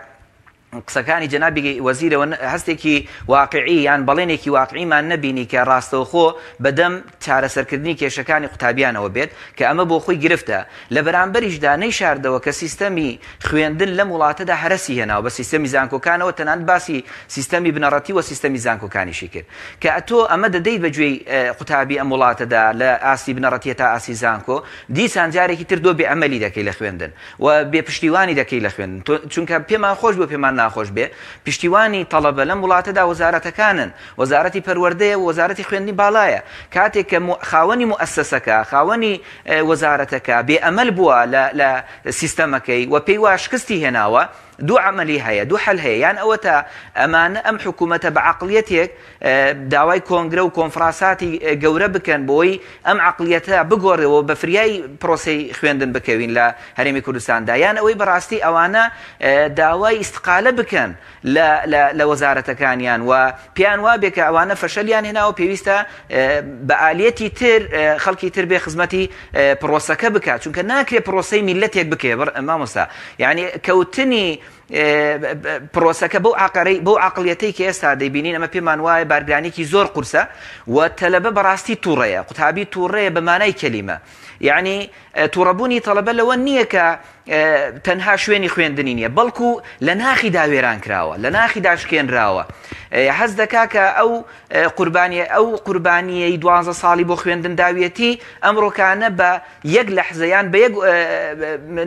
قسەکانی جەنابی وەزیرەوە هەستێکی واقعی یان بەڵێنێکی واقعیمان نەبینی کە ڕاستەوخۆ بەدەم چارەسەرکردنی کێشەکانی قوتابیانەوە بێت کە ئەمە بۆ خۆی گرفتە لە بەرامبەریشدا نەیشاردەوە کە سیستەمی خوێندن لەم وڵاتەدا هەرەسی هێناوە بە سیستەمی زانکۆکانەوە تەنانەت باسی سیستەمی بنەڕەتی و سیستەمی زانکۆکانیشی کرد کە ئەتۆ ئەمە دەدەیت بە گوێی قوتابی ئەم وڵاتەدا لە ئاستی بنەڕەتی تا ئاستی زانکۆ دیسان جارێکی تر تۆ بێ ئەمەلی دەکەی لە خوێندن و بێ پشتیوانی دەکەی لە خوێندن تۆ چونکە پێمان خۆش بێ پێمان ناخۆش بێ پشتیوانی تەڵەبە لەم وڵاتەدا وەزارەتەکانن وەزارەتی پەروەردەیە و وەزارەتی خوێندنی باڵایە کاتێک کە خاوەنی موئەسەسەکە خاوەنی وەزارەتەکە بێ ئەمەل بووە لە لە سیستەمەکەی و پێی وا شکستی هێناوە دوو عەمەلی هەیە دوو حەل هەیە یان ئەوەتا ئەمانە ئەم حکوومەتە بە عەقڵیەتێک داوای کۆنگرە و کۆنفراساتی گەورە بکەن بۆی ئەم عەقڵیەتە بگۆڕێ و بە فریای پرۆسەی خوێندن بکەوین لە هەرێمی کوردستاندا یان ئەوەی بەڕاستی ئەوانە داوای ئیستقالە بکەن لە لە وەزارەتەکانیان و پێیان وابێ کە ئەوانە فەشەلیان هێناوە پێویستە بە ئالیەتی تر خەڵکی تر بێ خزمەتی پرۆسەکە بکات چونکە ناکرێ پرۆسەی میلەتێک بکێ مامۆستا یعنی کەوتنی پرۆسەکە بەو عقەرەی بەو عقلیەتەی کە ئێستا دەیبینین ئەمە پێمان وایە بارگرانێکی زۆر قورسە و تەلەبە بەڕاستی تووڕەیە قوتابی تووڕەیە بە مانای کەلیمە یعنی تووڕەبوونی تەڵەبە لەوە نییە کە تەنها شوێنی خوێندنی نییە بەڵکو لە ناخیدا وێران کراوە لە ناخیدا شکێنراوە حەز دەکا کە ئەو قوربانیە ئەو قوربانیەی دوانزە ساڵی بۆ خوێندن داویەتی ئەمڕۆکانە بە یەک لەحزە یان بە یەک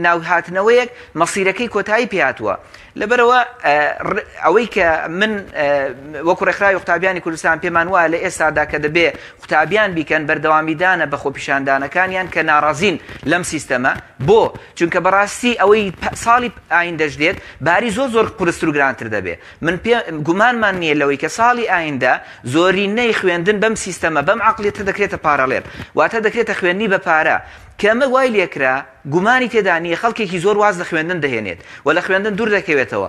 ناوهاتنەوەیەک مەسیرەکەی کۆتایی پێهاتووە لەبەرەوە ئەوەی کە من وەکو ڕێکخراوی قوتابیانی کوردستان پێمان وایە لە ئێستادا کە دەبێ قوتابیان بیکەن بەردەوامیدانە بە خۆپیشاندانەکانیان کە ناڕازین لەم سیستەمە بۆ؟ چونکە بەڕاستی ئەوەی ساڵی ئایندەش دێت باری زۆر زۆر قورستر و گرانتر دەبێ من پێ گومانمان نییە لەوەی کە ساڵی ئایندە زۆرینەی خوێندن بەم سیستەمە بەم عەقڵیەتە دەکرێتە پارالێل واتە دەکرێتە خوێندنی بە پارە. کە ئەمە وای لێکرا گومانی تێدا نییە خەڵکێکی زۆر واز لە خوێندن دەهێنێت و لە خوێندن دوور دەکەوێتەوە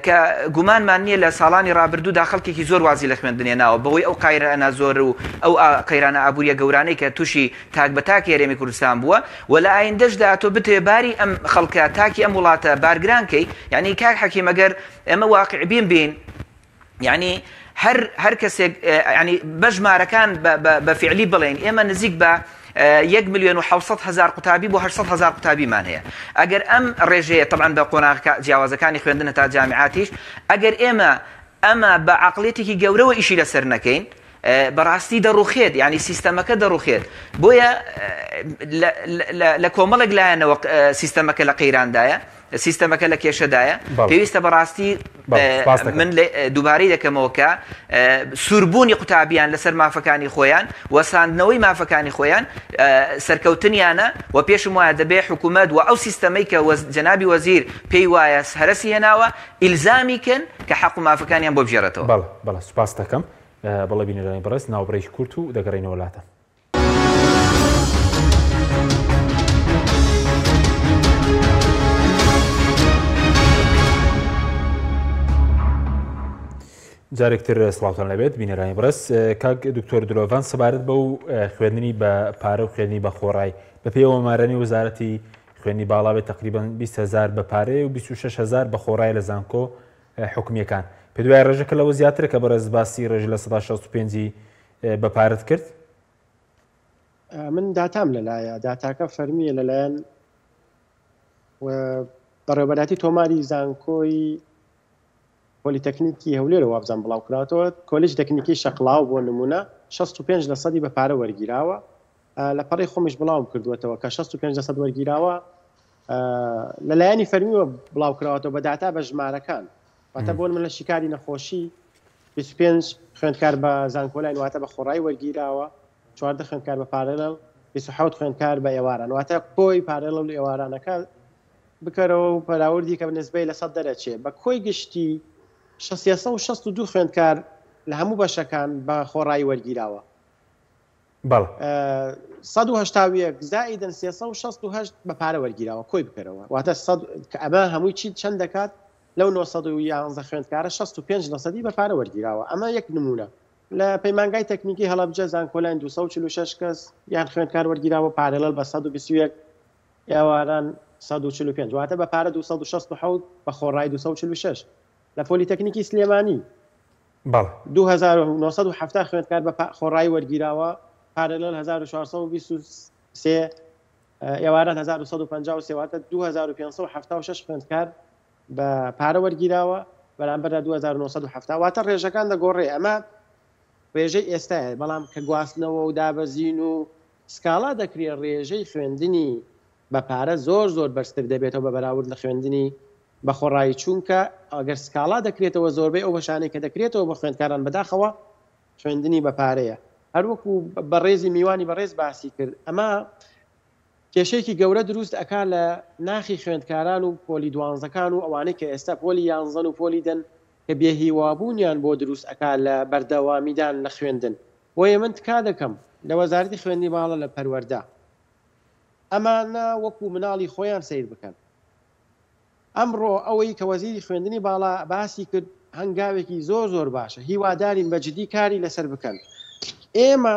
کە گومانمان نییە لە ساڵانی ڕابردوودا خەڵکێکی زۆر وازی لە خوێندن هێناوە بەهۆی ئەو قایرانە زۆر و ئەو قەیرانە ئابووریە گەورانەی کە تووشی تاک بە تاکی هەرێمی کوردستان بووە و لە ئایندەشدا تۆ بتەوێ باری ئەم خەڵکە تاکی ئەم وڵاتە بارگران کەی یعنی کاک حەکیم ئەگەر ئێمە واقعبین بین یعنی هەر هەر کەسێک یعنی بە ژمارەکان بە فعلی بڵێن ئێمە نزیک بە یەک ملیۆن و 600 هزار قوتابی بۆ 800 هزار قوتابیمان هەیە ئەگەر ئەم ڕێژەیە طبعا بە قۆناغ جیاوازەکانی خوێندن تا جامیعاتیش ئەگەر ئێمە ئەمە بە عقلێتێکی گەورەوە ئیشی لەسەر نەکەین بەڕاستی دەڕوخێت یعنی سیستەمەکە دەڕوخێت بۆیە لە کۆمەڵێک لایەنەوە سیستەمەکە لە قەیراندایە سیستەمەکە لە کێشەدایە پێویستە بەڕاستی من دووبارەی دەکەمەوە کە سووربوونی قوتابیان لەسەر مافەکانی خۆیان وەساندنەوەی مافەکانی خۆیان سەرکەوتنیانە و پێشم وایە دەبێ حکوومەت و ئەو سیستەمەی کە جەنابی وەزیر پێی وایە هەرەسی هێناوە ئیلزامی کەن کە حەق و مافەکانیان بۆ بگێڕێتەوە. بەڵێ بەڵێ سوپاست دەکەم. بەڵێ بینەرانی بەڕێز ناوبڕێکی کورت و دەگەڕێینەوە لاتان. جارێکتر سڵاوتان لەبێت بینەرانی بەڕێز کاک دکتۆر درۆڤان سەبارەت بەو خوێندنی بە پارە و خوێندنی بە خۆڕای بە پێی ئامارانی وەزارەتی خوێندنی باڵا بێت تقریبا 20 هزار بە پارەیە و 26 هزار بە خۆڕای لە زانکۆ حکومییەکان. پێت وایە ڕێژەکە لەوە زیاترە کە بەڕێزت باسی ڕێژە 65% ی بە پارەت کرد؟ من داتام لەلایە، داتاکە فەرمییە لەلایەن بەڕێوەبەرایەتی تۆماری زانکۆی پۆلیتەکنیکی هەولێرەوە وابزانم بڵاوکراوەتەوە، کۆلێجی تەکنیکی شەقڵاوە بۆ نموونە 65 لە سەدی بە پارە وەرگیراوە، لە پەڕەی خۆمیش بڵاوم کردووەتەوە کە 65 لە سەد وەرگیراوە، لە لایەنی فەرمیوە بڵاوکراوەتەوە بە داتا بە ژمارەکان واتە بۆ من لە شیکاری نەخۆشی 25 خوێندکار بە زانکۆلاین واتە بە خۆڕایی وەرگیراوە 14 خوێندکار بە پارەلل 27 خوێندکار بە ئێواران واتە کۆی پارەلل ئێوارانەکە بکەرەوە و پەراوردی کە نسبەی لە سەد دەرەچێ بە کۆی گشتی 662 خوێندکار لە هەموو بەشەکان بە خۆڕایی وەرگیراوە بەڵێ. 181 زائیدەن 368 بە پارە وەرگیراوە کۆی بکەرەوە واتە سەد کە ئەمە هەمووی چی چەند دەکات لەو 911 خوێندکارە 65 لەسەدی بە پارە وەرگیراوە ئەمە یەک نمونە لە پەیمانگای تەکنیکی هەڵەبجە زانکۆلاین 246 کەس یان خوێندکار وەرگیراوە پارەلەل بە 121 ئێواران 145 واتە بە پارە 267 بە خۆڕایی 246 لە پۆلیتەکنیکی سلێمانی بەڵێ. 2970 خوێندکار بە خۆڕایی وەرگیراوە، پارەلێل 1423، ئێواران 1153، واتە 2576 خوێندکار بە پارە وەرگیراوە، بەرامبەردا 2970، واتە ڕێژەکان دەگۆڕێ، ئەمە ڕێژەی ئێستایە، بەڵام کە گواستنەوە و دابەزین و سکاڵا دەکرێ ڕێژەی خوێندنی بە پارە زۆر زۆر بەرزتر دەبێتەوە بە بەراورد لە خوێندنی بە خۆڕایی چوونکە ئەگەر سکاڵا دەکرێتەوە زۆربەی ئەو بەشانەی کە دەکرێتەوە بۆ خوێندکاران بەداخەوە خوێندنی بە پارەیە هەروەکو بەڕێزی میوانی بەڕێز باسی کرد ئەمە کێشەیەکی گەورە دروست ئەکا لە ناخی خوێندکاران و پۆلی دوانزەکان و ئەوانەی کە ئێستا پۆلی یانزەن و پۆلی دەن کە بێهیوابوونیان بۆ دروست ئەکا لە بەردەوامیدان لە خوێندن بۆیە من تکا دەکەم لە وەزارەتی خوێندنی باڵا لە پەروەردە ئەمانە وەکو مناڵی خۆیان سەیر بکەن. ئەمڕۆ ئەوەی کە وەزیری خوێندنی باڵا باسی کرد هەنگاوێکی زۆر زۆر باشە، هیوادارین بە جدی کاری لەسەر بکەن. ئێمە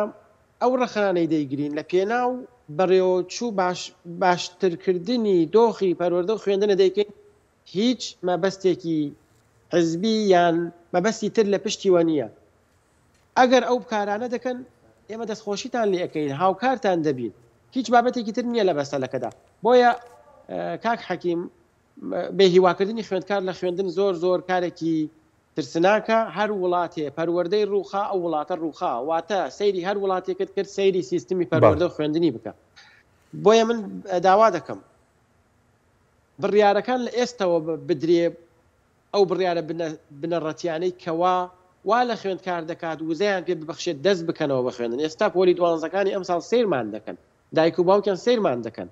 ئەو ڕەخنانەی دەیگرین لە پێناو بەڕێوەچوو باش باشترکردنی دۆخی پەروەردە و خوێندنە دەیکەین، هیچ مەبەستێکی حزبی یان مەبەستی تر لە پشتیوە نییە. ئەگەر ئەو کارانە دەکەن ئێمە دەستخۆشیتان لێ ئەکەین هاوکارتان دەبین هیچ بابەتێکی تر نییە لە مەسەلەکەدا بۆیە کاک حەکیم بێ هیواکردنی خوێندکار لە خوێندن زۆر زۆر کارێکی ترسناکە هەر وڵاتێ پەروەردەی ڕووخا ئەو وڵاتە ڕووخا واتە سەیری هەر وڵاتێکت کرد سەیری سیستمی پەروەردە و خوێندنی بکە بۆیە من داوا دەکەم بڕیارەکان لە ئێستەوە بدرێ ئەو بڕیارە بنەڕەتیانەی کەوا وا لە خوێندکار دەکات وزەیان پێ ببەخشێت دەست بکەنەوە بە خوێندن، ئێستا پۆلی دوانزەکانی ئەمساڵ سەیرمان دەکەن، دایک و باوکیان سەیرمان دەکەن،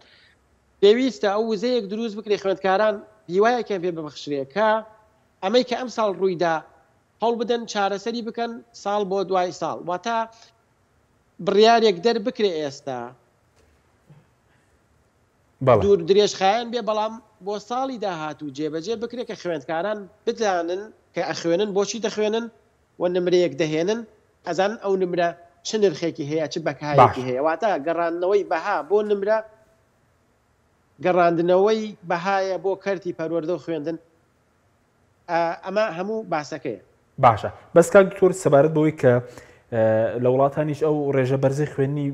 پێویستە ئەو وزەیەک دروست بکرێت خوێندکاران هیوایەکیان پێ ببەخشرێت کە ئەمەی کە ئەمساڵ ڕوویدا هەوڵبدەن چارەسەری بکەن ساڵ بۆ دوای ساڵ، واتە بڕیارێک دەربکرێت ئێستا. دوور درێژخایەن بێ بەڵام بۆ ساڵی داهاتوو جێبەجێ بکرێ کە خوێندکاران بزانن کە ئەخوێنن بۆچی دەخوێنن و نمرەیەک دەهێنن ئەزانن ئەو نمرە چ نرخێکی هەیە چ بەکایەکی هەیە واتە گەڕاندنەوەی بەها بۆ نمرە گەڕاندنەوەی بەهایە بۆ کەرتی پەروەردە و خوێندن ئەمە هەموو باسەکەیە. باشە بەس کاک دکتۆر سەبارەت بەوەی کە لە وڵاتانیش ئەو ڕێژە بەرزی خوێندنی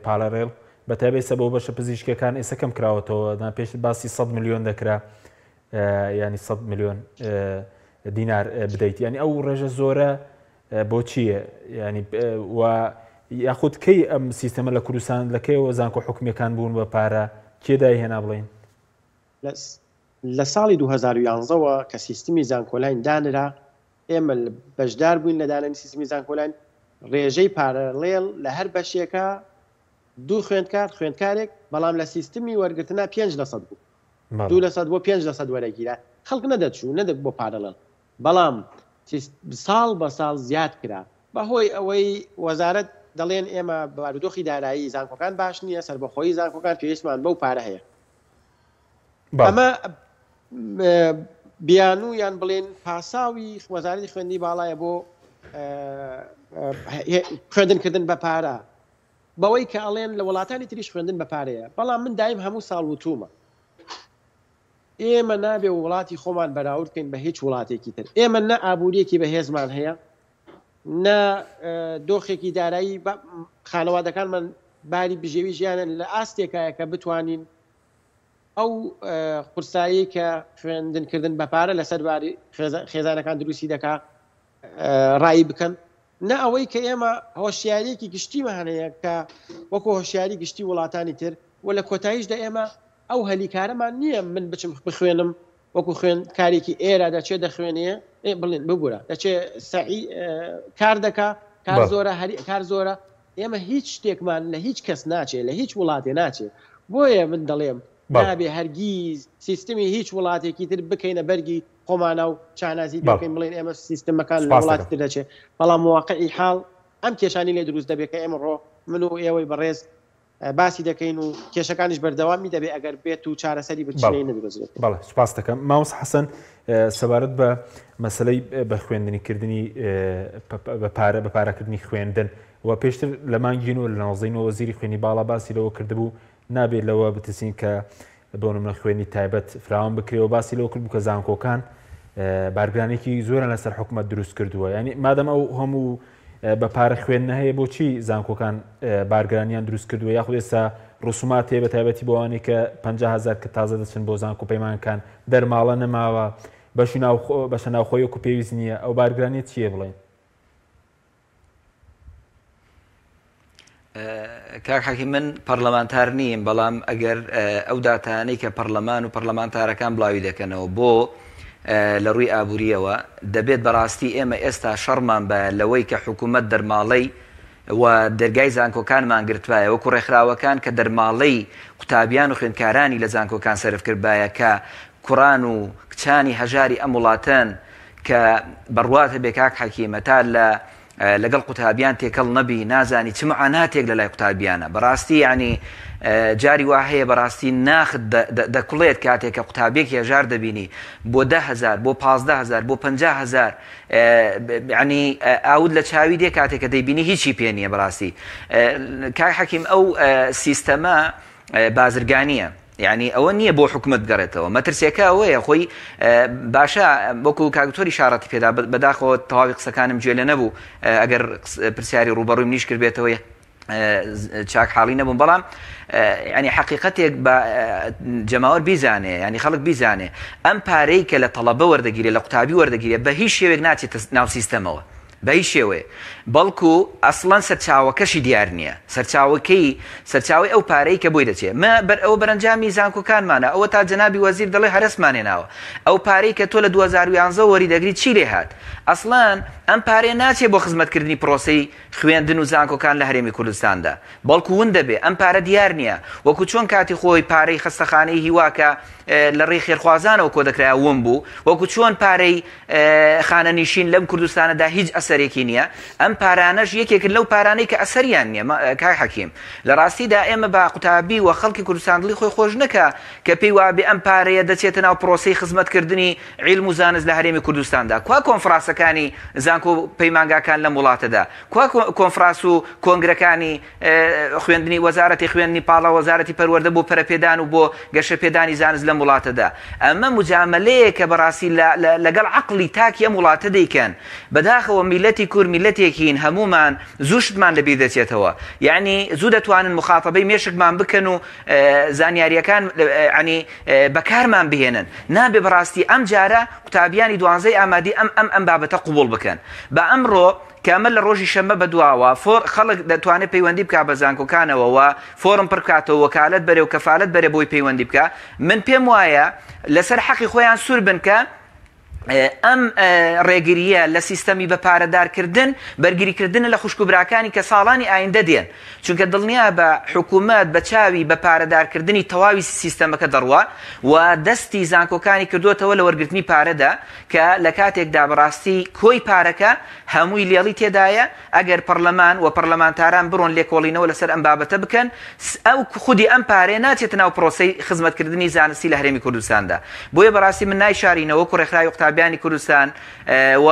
پالەرێڵ بە تایبەت ئێستا بۆ بەشە پزیشکەکان ئێستا کەم کراوەتەوە نا پێش باسی 100 ملیۆن دەکرا ینی 100 ملیۆن دینار بدەیت ینی ئەو ڕێژە زۆرە بۆچیە ینی و یاخود کەی ئەم سیستەمە لە کوردستان لە کەیەوە زانکۆ حکومیەکان بوون بە پارە کێ دایهێنا بڵین لە ساڵی 2011 وە کە سیستمی زانکۆلاین دانرا، ئێمە بەشدار بووین لە دانانی سیستمی زانکۆلاین، ڕێژەی parallel لە هەر بەشێکا دوو خوێندکار، خوێندکارێک، بەڵام لە سیستمی وەرگرتنا پێنج لەسەد بوو، دوو لەسەد بۆ پێنج لەسەد وەرەگیرا، خەڵک نەدەچوو نەدە بۆ parallel، بەڵام ساڵ بە ساڵ زیاد کرا، بەهۆی ئەوەی وەزارەت دەڵێن ئێمە بارودۆخی دارایی زانکۆکان باش نییە، سەربەخۆیی زانکۆکان پێویستمان بەو پارە هەیە. ئەمە بیانوو یان بڵێن پاساوی وەزارەتی خوێندنی باڵایە بۆ خوێندنکردن بە پارە بەوەی کە ئەڵێن لە وڵاتانی تریش خوێندن بە پارەیە بەڵام من دایم هەموو ساڵ وتومە ئێمە نابێ وڵاتی خۆمان بەراورد بکەین بە هیچ وڵاتێکی تر ئێمە نە ئابووریەکی بەهێزمان هەیە نە دۆخێکی دارایی خانەوادەکانمان باری بژێوی ژیانن لە ئاستێکایە کە بتوانین ئەو قورساییەی کە خوێندن کردن بە پارە لەسەر باری خێزانەکان دروستی دەکا ڕایی بکەن نە ئەوەی کە ئێمە هۆشیاریەکی گشتیمان هەیە کە وەکو هۆشیاری گشتی وڵاتانی تر و لە کۆتاییشدا ئێمە ئەو هەلیکارەمان نییە من بچم بخوێنم وەکو خوێندکارێکی ئێرە دەچێ دەخوێنێ بڵێن ببورە دەچێ سەعی کار دەکا کار زۆرە هەری کار زۆرە ئێمە هیچ شتێکمان لە هیچ کەس ناچێ لە هیچ وڵاتێ ناچێ بۆیە من دەڵێم نابێ هەرگیز سیستمی هیچ وڵاتێکی تر بکەینە بەرگی خۆمانە و شانازی پێ بکەین بڵێین ئێمە سیستمەکان لە وڵاتی تر دەچێ بەڵام واقعی حاڵ ئەم کێشانی لێ دروست دەبێت کە ئێمڕۆ من و ئێوەی بەڕێز باسی دەکەین و کێشەکانیش بەردەوامی دەبێت ئەگەر بێت و چارەسەری بچینەی نەدرۆزرێت. بەڵێ سوپاست دەکەم مامۆستا حەسەن سەبارەت بە مەسەلەی بە خوێندنی کردنی بە پارە بە پارەکردنی خوێندن و پێشتر لە مانگی نۆ لە نۆزدەی نۆ وەزیری خوێندنی باڵا باسی لەوە کردبوو نابێت لەوە بترسین کە بۆ نمونە خوێندنی تایبەت فراوان بکرێ و باسی لەوە کرد بوو کە زانکۆکان بارگرانێکی زۆرن لەسەر حکومەت دروست کردووە ینی مادەم ئەو هەموو بە پارە خوێندنە هەیە بۆچی زانکۆکان بارگرانیان دروست کردووە یاخود ئێستا ڕسومات هەیە بە تایبەتی بۆوانی کە 500هزار کە تازە دەچن بۆ زانکۆ پەیمانکان دەرماڵە نەماوە بەشی ناوخۆ بەشە ناوخۆی وەکو پێویست نییە ئەو بارگرانیە چییە بڵێن؟ کاک حەکیم من پەرلەمانتار نیم بەڵام ئەگەر ئەو داتانەی کە پەرلەمان و پەرلەمانتارەکان بڵاوی دەکەنەوە بۆ لە ڕووی ئابووریەوە دەبێت بەڕاستی ئێمە ئێستا شەڕمان بە لەوەی کە حکوومەت دەرماڵەی و دەرگای زانکۆکانمان گرتوایە وەکو ڕێکخراوەکان کە دەرماڵەی قوتابیان و خوێندکارانی لە زانکۆکان سەرف کردبایە کە کوڕان و کچانی هەژاری ئەم وڵاتەن کە بڕوات هەبێ کاک حەکیم هەتا لە لەگەڵ قوتابیان تێکەڵ نەبی نازانی چ معاناتێک لە لای قوتابیانە بەڕاستی یعنی جاری وا هەیە بەڕاستی ناخت دەکوڵێت کاتێک کە قوتابیەکی هەژار دەبینی بۆ دههزار بۆ پازدەهزار بۆ 500هزار ینی ئاود لە چاوی دێ کاتێک کە دەیبینی هیچی پێ نییە بەڕاستی کاک حەکیم ئەو سیستەمە بازرگانیە یانی ئەوە نییە بۆ حکومەت بگەڕێتەوە مەترسیەکە ئەوەیە خۆی باشە وەکو کاک دکتۆر ئیشارەتی پێدا بەداخەوە تەواوی قسەکانم گوێ لێ نەبوو ئەگەر پرسیاری ڕووبەڕووی منیش کردبێتەوە چاک حاڵی نەبووم بەڵام ینی حقیقەتێک بە جەماوەر بیزانێ ینی خەڵک بیزانێ ئەم پارەی کە لە تەڵەبە وەردەگیرێ لە قوتابی وەردەگیرێ بە هیچ شێوێک ناچێتە ناو سیستەمەوە بە هیچ شێوەیەک، بەڵکو ئەسڵەن سەرچاوەکەشی دیار نییە، سەرچاوەکەی، سەرچاوەی ئەو پارەی کە بۆی دەچێ. مە بەر ئەوە بەرەنجامی زانکۆکانمانە، ئەوە تا جەنابی وەزیر دەڵێ هەرەسمان هێناوە. ئەو پارەی کە تۆ لە 2011 وەری دەگری چی لێ هات؟ ئەسڵەن ئەم پارەیە ناچێ بۆ خزمەتکردنی پرۆسەی خوێندن و زانکۆکان لە هەرێمی کوردستاندا، بەڵکو ون دەبێ، ئەم پارە دیار نییە، وەکو چۆن کاتی خۆی پارەی خەستەخانەی هیوا کە لە ڕێی خێرخوازانەوە کۆدەکرایەوە ون بوو، وەکو چۆن پارەی خانەنیشین لەم کوردستانەدا هیچ. ئەسەرێکی نییە ئەم پارانەش یەکێکن لەو پارانەی کە ئەسەریان نییە کاک حەکیم لە ڕاستیدا ئێمە با قوتابی و خەڵکی کوردستان دڵی خۆی خۆش نەکا کە پێی وابێ ئەم پارەیە دەچێتە ناو پرۆسەی خزمەتکردنی عیلم و زانست لە هەرێمی کوردستاندا کوا کۆنفراسەکانی زانکۆ و پەیمانگاکان لەم وڵاتەدا کوا کۆنفراس و کۆنگرەکانی خوێندنی وەزارەتی خوێندنی پاڵا وەزارەتی پەروەردە بۆ پەرەپێدان و بۆ گەشەپێدانی زانست لەم وڵاتەدا ئەمە مجامەلەیەکە بەڕاستی لەگەڵ عەقڵی تاکی ئەم وڵاتە دەیکەن بەداخەوە میلەتی کورد میلەتێکین هەموومان زوو شتمان لەبیر دەچێتەوە یعنی زوو دەتوانن مخاتەبەی مێشکمان بکەن و زانیاریەکان عنی بەکارمان بهێنن نابێ بەڕاستی ئەم جارە قوتابیانی دوانزەی ئامادی ئەم ئەم ئەم بابەتە قوبوڵ بکەن بە ئەمڕۆ کە ئەمە لە ڕۆژی شەممە بەدواوە فۆر خەڵک دەتوانێت پەیوەندی بکا بە زانکۆکانەوە و فۆرم پڕ بکاتەوە وەکالەت بەرێ و کەفالەت بەرێ بۆی پەیوەندی بکا من پێم وایە لەسەر حەقی خۆیان سوور بن کە ئەم ڕێگرییە لە سیستەمی بە پارەدارکردن بەرگریکردنە لە خوشک و براکانی کە ساڵانی ئایندە دێن چونکە دڵنیا بە حکوومەت بە چاوی بە پارەدارکردنی تەواوی سیستەمەکە دەڕوا و دەستی زانکۆکانی کردوتەوە لە وەرگرتنی پارەدا کە لە کاتێکدا بەڕاستی کۆی پارەکە هەمووی لێڵی تێدایە، ئەگەر پەڕلەمان و پەڕلەمانتاران بڕۆن لێکۆڵینەوە لەسەر ئەم بابەتە بکەن، ئەو خودی ئەم پارەیە ناچێتە ناو پڕۆسەی خزمەتکردنی زانستی لە هەرێمی کوردستاندا. بۆیە بەڕاستی من نایشارینەوە وەکو ڕێکخراوی قوتابیانی کوردستان و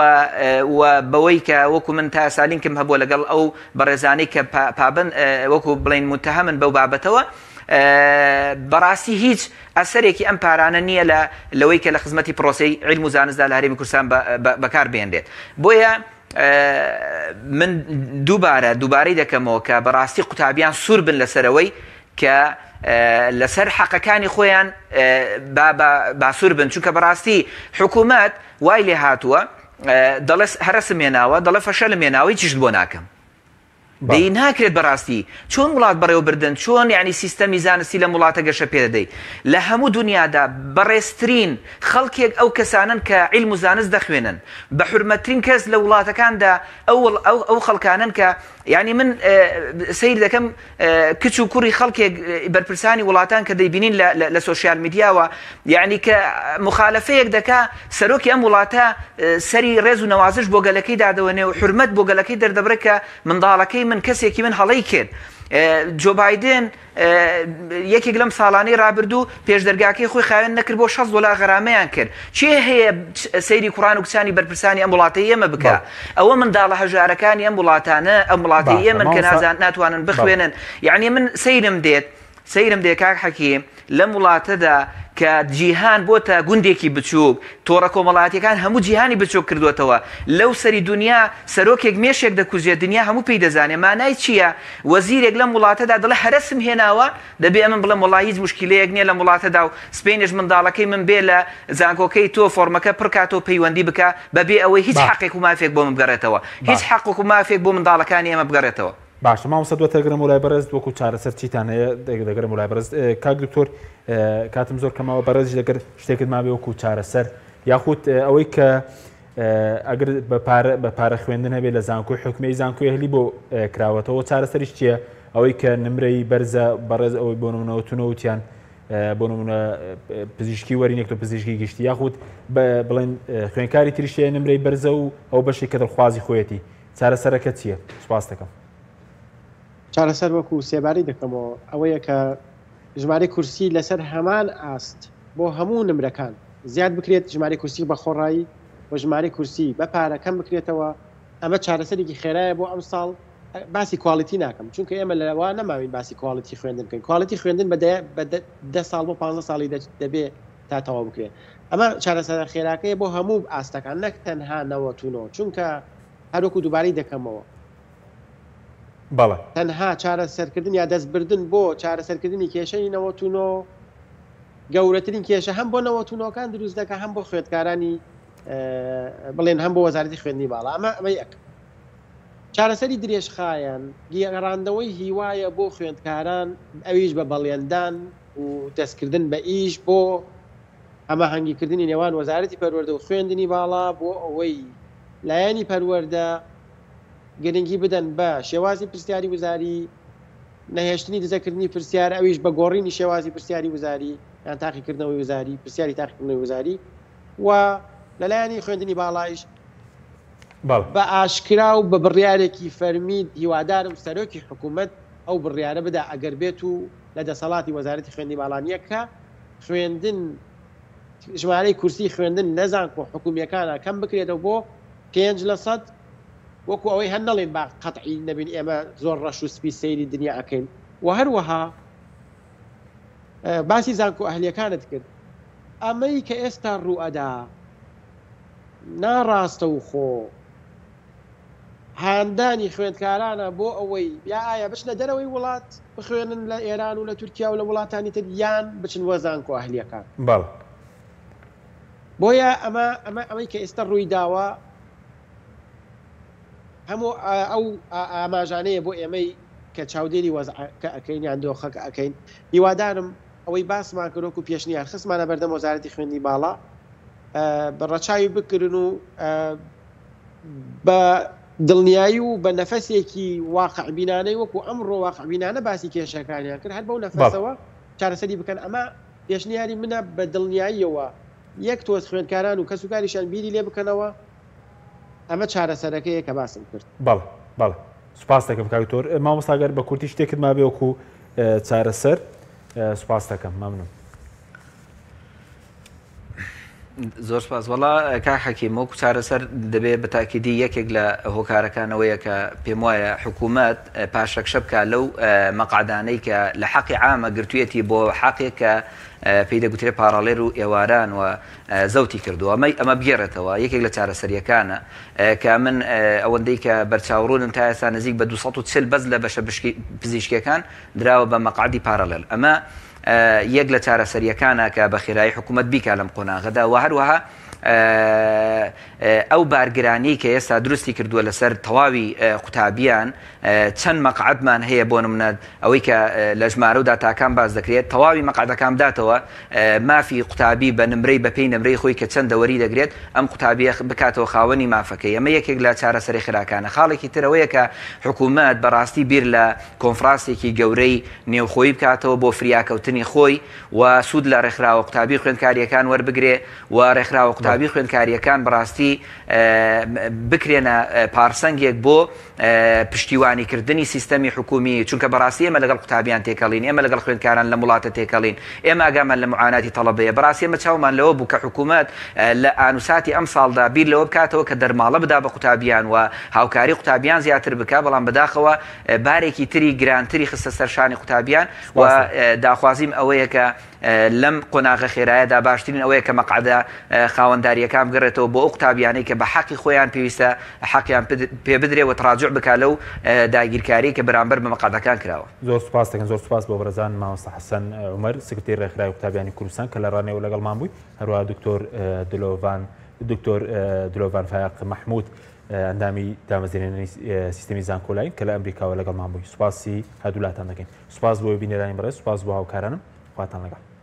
و بەوەی کە وەکو من تا ئێستا لینکم هەبووە لەگەڵ ئەو بەڕێزانەی کە پابەند وەکو بڵێین موتەهەمن بەو بابەتەوە، بەڕاستی هیچ ئەسەرێکی ئەم پارانە نییە لە لەوەی کە لە خزمەتی پرۆسەی عیلم و زانستدا لە هەرێمی کوردستان بەکار بێنرێت بۆیە من دووبارە دووبارەی دەکەمەوە کە بەڕاستی قوتابیان سوور بن لەسەرەوەی کە لەسەر حەقەکانی خۆیان باسوور بن چونکە بەڕاستی حکوومەت وای لێ هاتووە دەڵێ هەرسم هێناوە دەڵێ فەشەلم هێناوە هیچیشت بۆ ناکەم دەی ناکرێت بەڕاستی چۆن وڵات بەڕێوەبردن چۆن یانی سیستەمی زانستی لەم وڵاتە گەشە پێدەدەی لە هەموو دونیادا بەڕێزترین خەڵکێک ئەو کەسانەن کە عیلم و زانست دەخوێنن بە حورمەترین کەس لە وڵاتەکاندا ئەو ئەو ئەو خەڵکانەن کە یانی من سەیر دەکەم کچ و کوڕی خەڵکێک بەرپرسانی وڵاتان کە دەیبینین لە لە سۆشیال میدیاوە یعنی کە مخالفەیەک دەکا سەرۆکی ئەم وڵاتە سەری ڕێز و نەوازش بۆ گەلەکەی دادەوەنێ و حورمەت بۆ گەلەکەی دەردەبڕێ کە منداڵەکەی من کەسێکی من هەڵەی کرد. جۆ بایدن یەکێک لەم ساڵانەی رابردوو پێش دەرگاکەی خۆی خاوێن نەکرد بۆ 60 دۆلار غەرامەیان کرد. کێ هەیە سەیری کوڕان و کچانی بەرپرسانی ئەم وڵاتەی ئێمە بکا؟ ئەوە منداڵە هەژارەکانی ئەم وڵاتانە ئەم وڵاتەی ئێمەن کە نازان ناتوانن بخوێنن. یەعنی من سەیرم دێت سەیرم دێ کاک حەکیم لەم وڵاتەدا کە جیهان بۆتە گوندێکی بچووک، تۆڕە کۆمەڵایەتیەکان هەموو جیهانی بچووک کردووەتەوە، لەو سەری دونیا سەرۆکێک مێشێک دەکوژێ دنیا هەموو پێی دەزانێ، مانای چیە وەزیرێک لەم وڵاتەدا دەڵێ هەرەسم هێناوە، دەبێ ئەمن بڵێم وەڵا هیچ موشکیلەیەک نیە لەم وڵاتەدا و سبەینێش منداڵەکەی من بێ لە زانکۆکەی تۆ فۆرمەکە پڕکاتەوە پەیوەندی بکا بەبێ ئەوەی هیچ حەقێک و مافێک بۆ من بگەڕێتەوە، هیچ حەقێک و مافێک بۆ منداڵەکانی ئێمە بگەڕێتەوە. باشە مامۆستا دواتر دەگەرمەوە لای بەڕێزت وەکو چارەسەر چیتان هەیە دەگەرمەوە لای بەڕێزت کاک دکتۆر کاتم زۆر کەمەوە بەڕێزیش دەگەر شتێکت مابێ وەکو چارەسەر یاخود ئەوەی کە ئەگەر بە پارە بە پارە خوێندن هەبێ لە زانکۆی حکومی زانکۆی ئەهلی بۆ کراوەتەوە چارەسەریش چییە ئەوەی کە نمرەی بەرزە بەڕێز ئەوەی بۆ نمونەوە تونەوتیان بۆ نمونە پزیشکی وەرینێک تۆ پزیشکی گشتی یاخود بڵێن خوێنکاری تریشەیە نمرەی بەرزە و ئەو بەشێک کە دڵخوازی خۆیەتی چارەسەرەکە چییە؟ سوپاست دەکەم. چارەسەر وەکو سێبارەی دەکەمەوە ئەوەیە کە ژمارەی کورسی لەسەر هەمان ئاست بۆ هەموو نمرەکان زیاد بکرێت، ژمارەی کورسی بە خۆڕایی و ژمارەی کورسی بە پارە کەم بکرێتەوە، ئەمە چارەسەرێکی خێرایە بۆ ئەمساڵ، باسی کواڵیتی ناکەم چونکە ئێمە لەوە نەماوین باسی کواڵیتی خوێندن بکەین، کواڵیتی خوێندن بە دە ساڵ بۆ پانزە ساڵی دەبێ تا تەواو بکرێت، ئەمە چارەسەرە خێراکەیە بۆ هەموو ئاستەکان نەک تەنها 99 چونکە هەروەکو دووبارەی دەکەمەوە. بەڵێ. تەنها چارەسەرکردن یا دەستبردن بۆ چارەسەرکردنی کێشەی 99 گەورەترین کێشە هەم بۆ نەوەتونۆکان دروست دەکا هەم بۆ خوێندکارانی بڵێن هەم بۆ وەزارەتی خوێندنی باڵا ئەمە ئەمە یەک چارەسەری درێژخایەن گەڕاندنەوەی هیوایە بۆ خوێندکاران ئەویش بە بەڵێندان و دەستکردن بە ئیش بۆ هەماهەنگیکردنی نێوان وەزارەتی پەروەردە و خوێندنی باڵا بۆ ئەوەی لایەنی پەروەردە گرنگی بدەن بە شێوازی پرسیاری وزاری، نەهێشتنی دزەکردنی پرسیار ئەویش بە گۆڕینی شێوازی پرسیاری وزاری یان تاقیکردنەوەی وزاری، پرسیاری تاقیکردنەوەی وزاری و لەلایەنی خوێندنی باڵایش. بە ئاشکرا و بە بڕیارێکی فەرمی هیوادارم سەرۆکی حکوومەت ئەو بڕیارە بدا ئەگەر بێت و لە دەسەڵاتی وەزارەتی خوێندنی باڵا نییە کە خوێندن ژمارەی کورسی خوێندن لە زانکۆ حکومییەکانا کەم بکرێتەوە بۆ 5% وەکو ئەوەی هەر نەڵێین با قەتعی نەبین ئێمە زۆر ڕەش و سپی سەیری دنیا ئەکەین و هەروەها باسی زانکۆ ئەهلیەکانت کرد ئەمەی کە ئێستا ڕووئەدا ناڕاستەوخۆ هاندانی خوێندکارانە بۆ ئەوەی یا ئایا بچنە دەرەوەی وڵات بخوێنن لە ئێران و لە تورکیا و لە وڵاتانی تر یان بچن بۆ زانکۆ ئەهلیەکان. بەڵێ. بۆیە ئەمە ئەمە ئەمەی کە ئێستا ڕووی داوە هەموو ئەو ئاماژانەیە بۆ ئێمەی کە چاودێری وەزعەکە ئەکەین یان دۆخەکە ئەکەین هیوادارم ئەوەی باسمان کرد وەکو پێشنیار خستمانە بەردەم وەزارەتی خوێندنی باڵا بە ڕەچاوی بکرن و بە دڵنیایی و بە نەفەسێکی واقعبینانەی وەکو ئەمڕۆ واقعبینانە باسی کێشەکانیان کرد هەر بەو نەفەسەوە چارەسەری بکەن ئەمە پێشنیاری منە بە دڵنیاییەوە یەک تۆز خوێندکاران و کەسوکاریشیان بیری لێ بکەنەوە ئەمە چارەسەرەکەیە کە باسم کرد. بەڵێ بەڵێ سوپاست دەکەم کاک دکتۆر. مامۆستا گەر بە کورتی شتێکت مابێ وەکو چارەسەر سوپاست دەکەم مەمنون. زۆر سپاس وەڵا کاک حەکیم وەکو چارەسەر دەبێ بە تاکیدی یەکێک لە هۆکارەکانەوەیە کە پێم وایە حکوومەت پاشەکشە بکە لەو مەقعدانەی کە لە حەقی عامە گرتوویەتی بۆ حەقێک کە پێی دەگوترێ پاراڵێر و ئێواران و زەوتی کردووە ئەمەی ئەمە بگێڕێتەوە یەکێک لە چارەسەریەکانە کە من ئەوەندەی کە بەرچاوڕوونم تا ئێستا نزیک بە 240 بەس لە بەشە پزیشکیەکان دراوە بە مەقعدی پارالێل ئەمە یەک لە چارەسەریەکانە کە بە خێرایی حکوومەت بیکا لەم قۆناغەدا و هەروەها ئەو بارگرانیەی کە ئێستا دروستی کردووە لەسەر تەواوی قوتابیان چەند مەقعەدمان هەیە بۆ نمونە ئەوەی کە لە ژمارە و داتاکان باس دەکرێت تەواوی مەقعەدەکان بداتەوە مافی قوتابی بە نمرەی بەپێی نمرەی خۆی کە چەند دەوەری دەگرێت ئەم قوتابیە بکاتەوە خاوەنی مافەکەی ئەمە یەکێک لە چارەسەری خێراکانە خاڵێکی ترەوەیە کە حکوومەت بەڕاستی بیر لە کۆنفرانسێکی گەورەی نێوخۆیی بکاتەوە بۆ فریاکەوتنی خۆی و سوود لە ڕێکخراوە قوتابی خوێندکارییەکان وەربگرێ و ڕێکخراوە قوتابی خوێندکارییەکان بەڕاستی بکرێنە پارسەنگێک بۆ پشتیوانیکردنی سیستەمی حکومی چونکە بەڕاستی ئێمە لەگەڵ قوتابیان تێکەڵین ئێمە لەگەڵ خوێندکاران لەم وڵاتە تێکەڵین ئێمە ئاگامان لە معاناتی تەڵەبەیە بەڕاستی ئێمە چاومان لەوە بوو کە حکوومەت لە ئانوساتی ئەم ساڵدا بیر لەوە بکاتەوە کە دەرماڵە بدا بە قوتابیان و هاوکاری قوتابیان زیاتر بکا بەڵام بەداخەوە بارێکی تری گرانتری خستە سەر شانی قوتابیان و داخوازیم ئەوەیە کە لەم قۆناغە خێرایەدا باشترین ئەوەیە کە مەقعەدە خاوەندارییەکان بگەڕێتەوە بۆ ئەو قوتابیانەی کە بە حەقی خۆیان پێویستە حەقیان پێ بدرێ و تراجع بکا لەو داگیرکاریەی کە بەرامبەر بە مەقعەدەکان کراوە. زۆر سوپاس دەکەم زۆر سوپاس بۆ بەڕێزان مامۆستا حەسەن عومەر سکرتێری ڕێکخراوی قوتابیانی کوردستان کە لە ڕانیەوە لەگەڵمان بووی هەروەها دکتۆر دلۆڤان دکتۆر دلۆڤان فایەق مەحمود ئەندامی دامەزرێنەری سیستەمی زانکۆلاین کە لە ئەمریکاوە لەگەڵمان بووی سوپاسی هەردوولاتان دەکەین سوپاس بۆ بینەرانی بەڕێز سوپاس بۆ هاوکارانم خواتان لەگەڵ.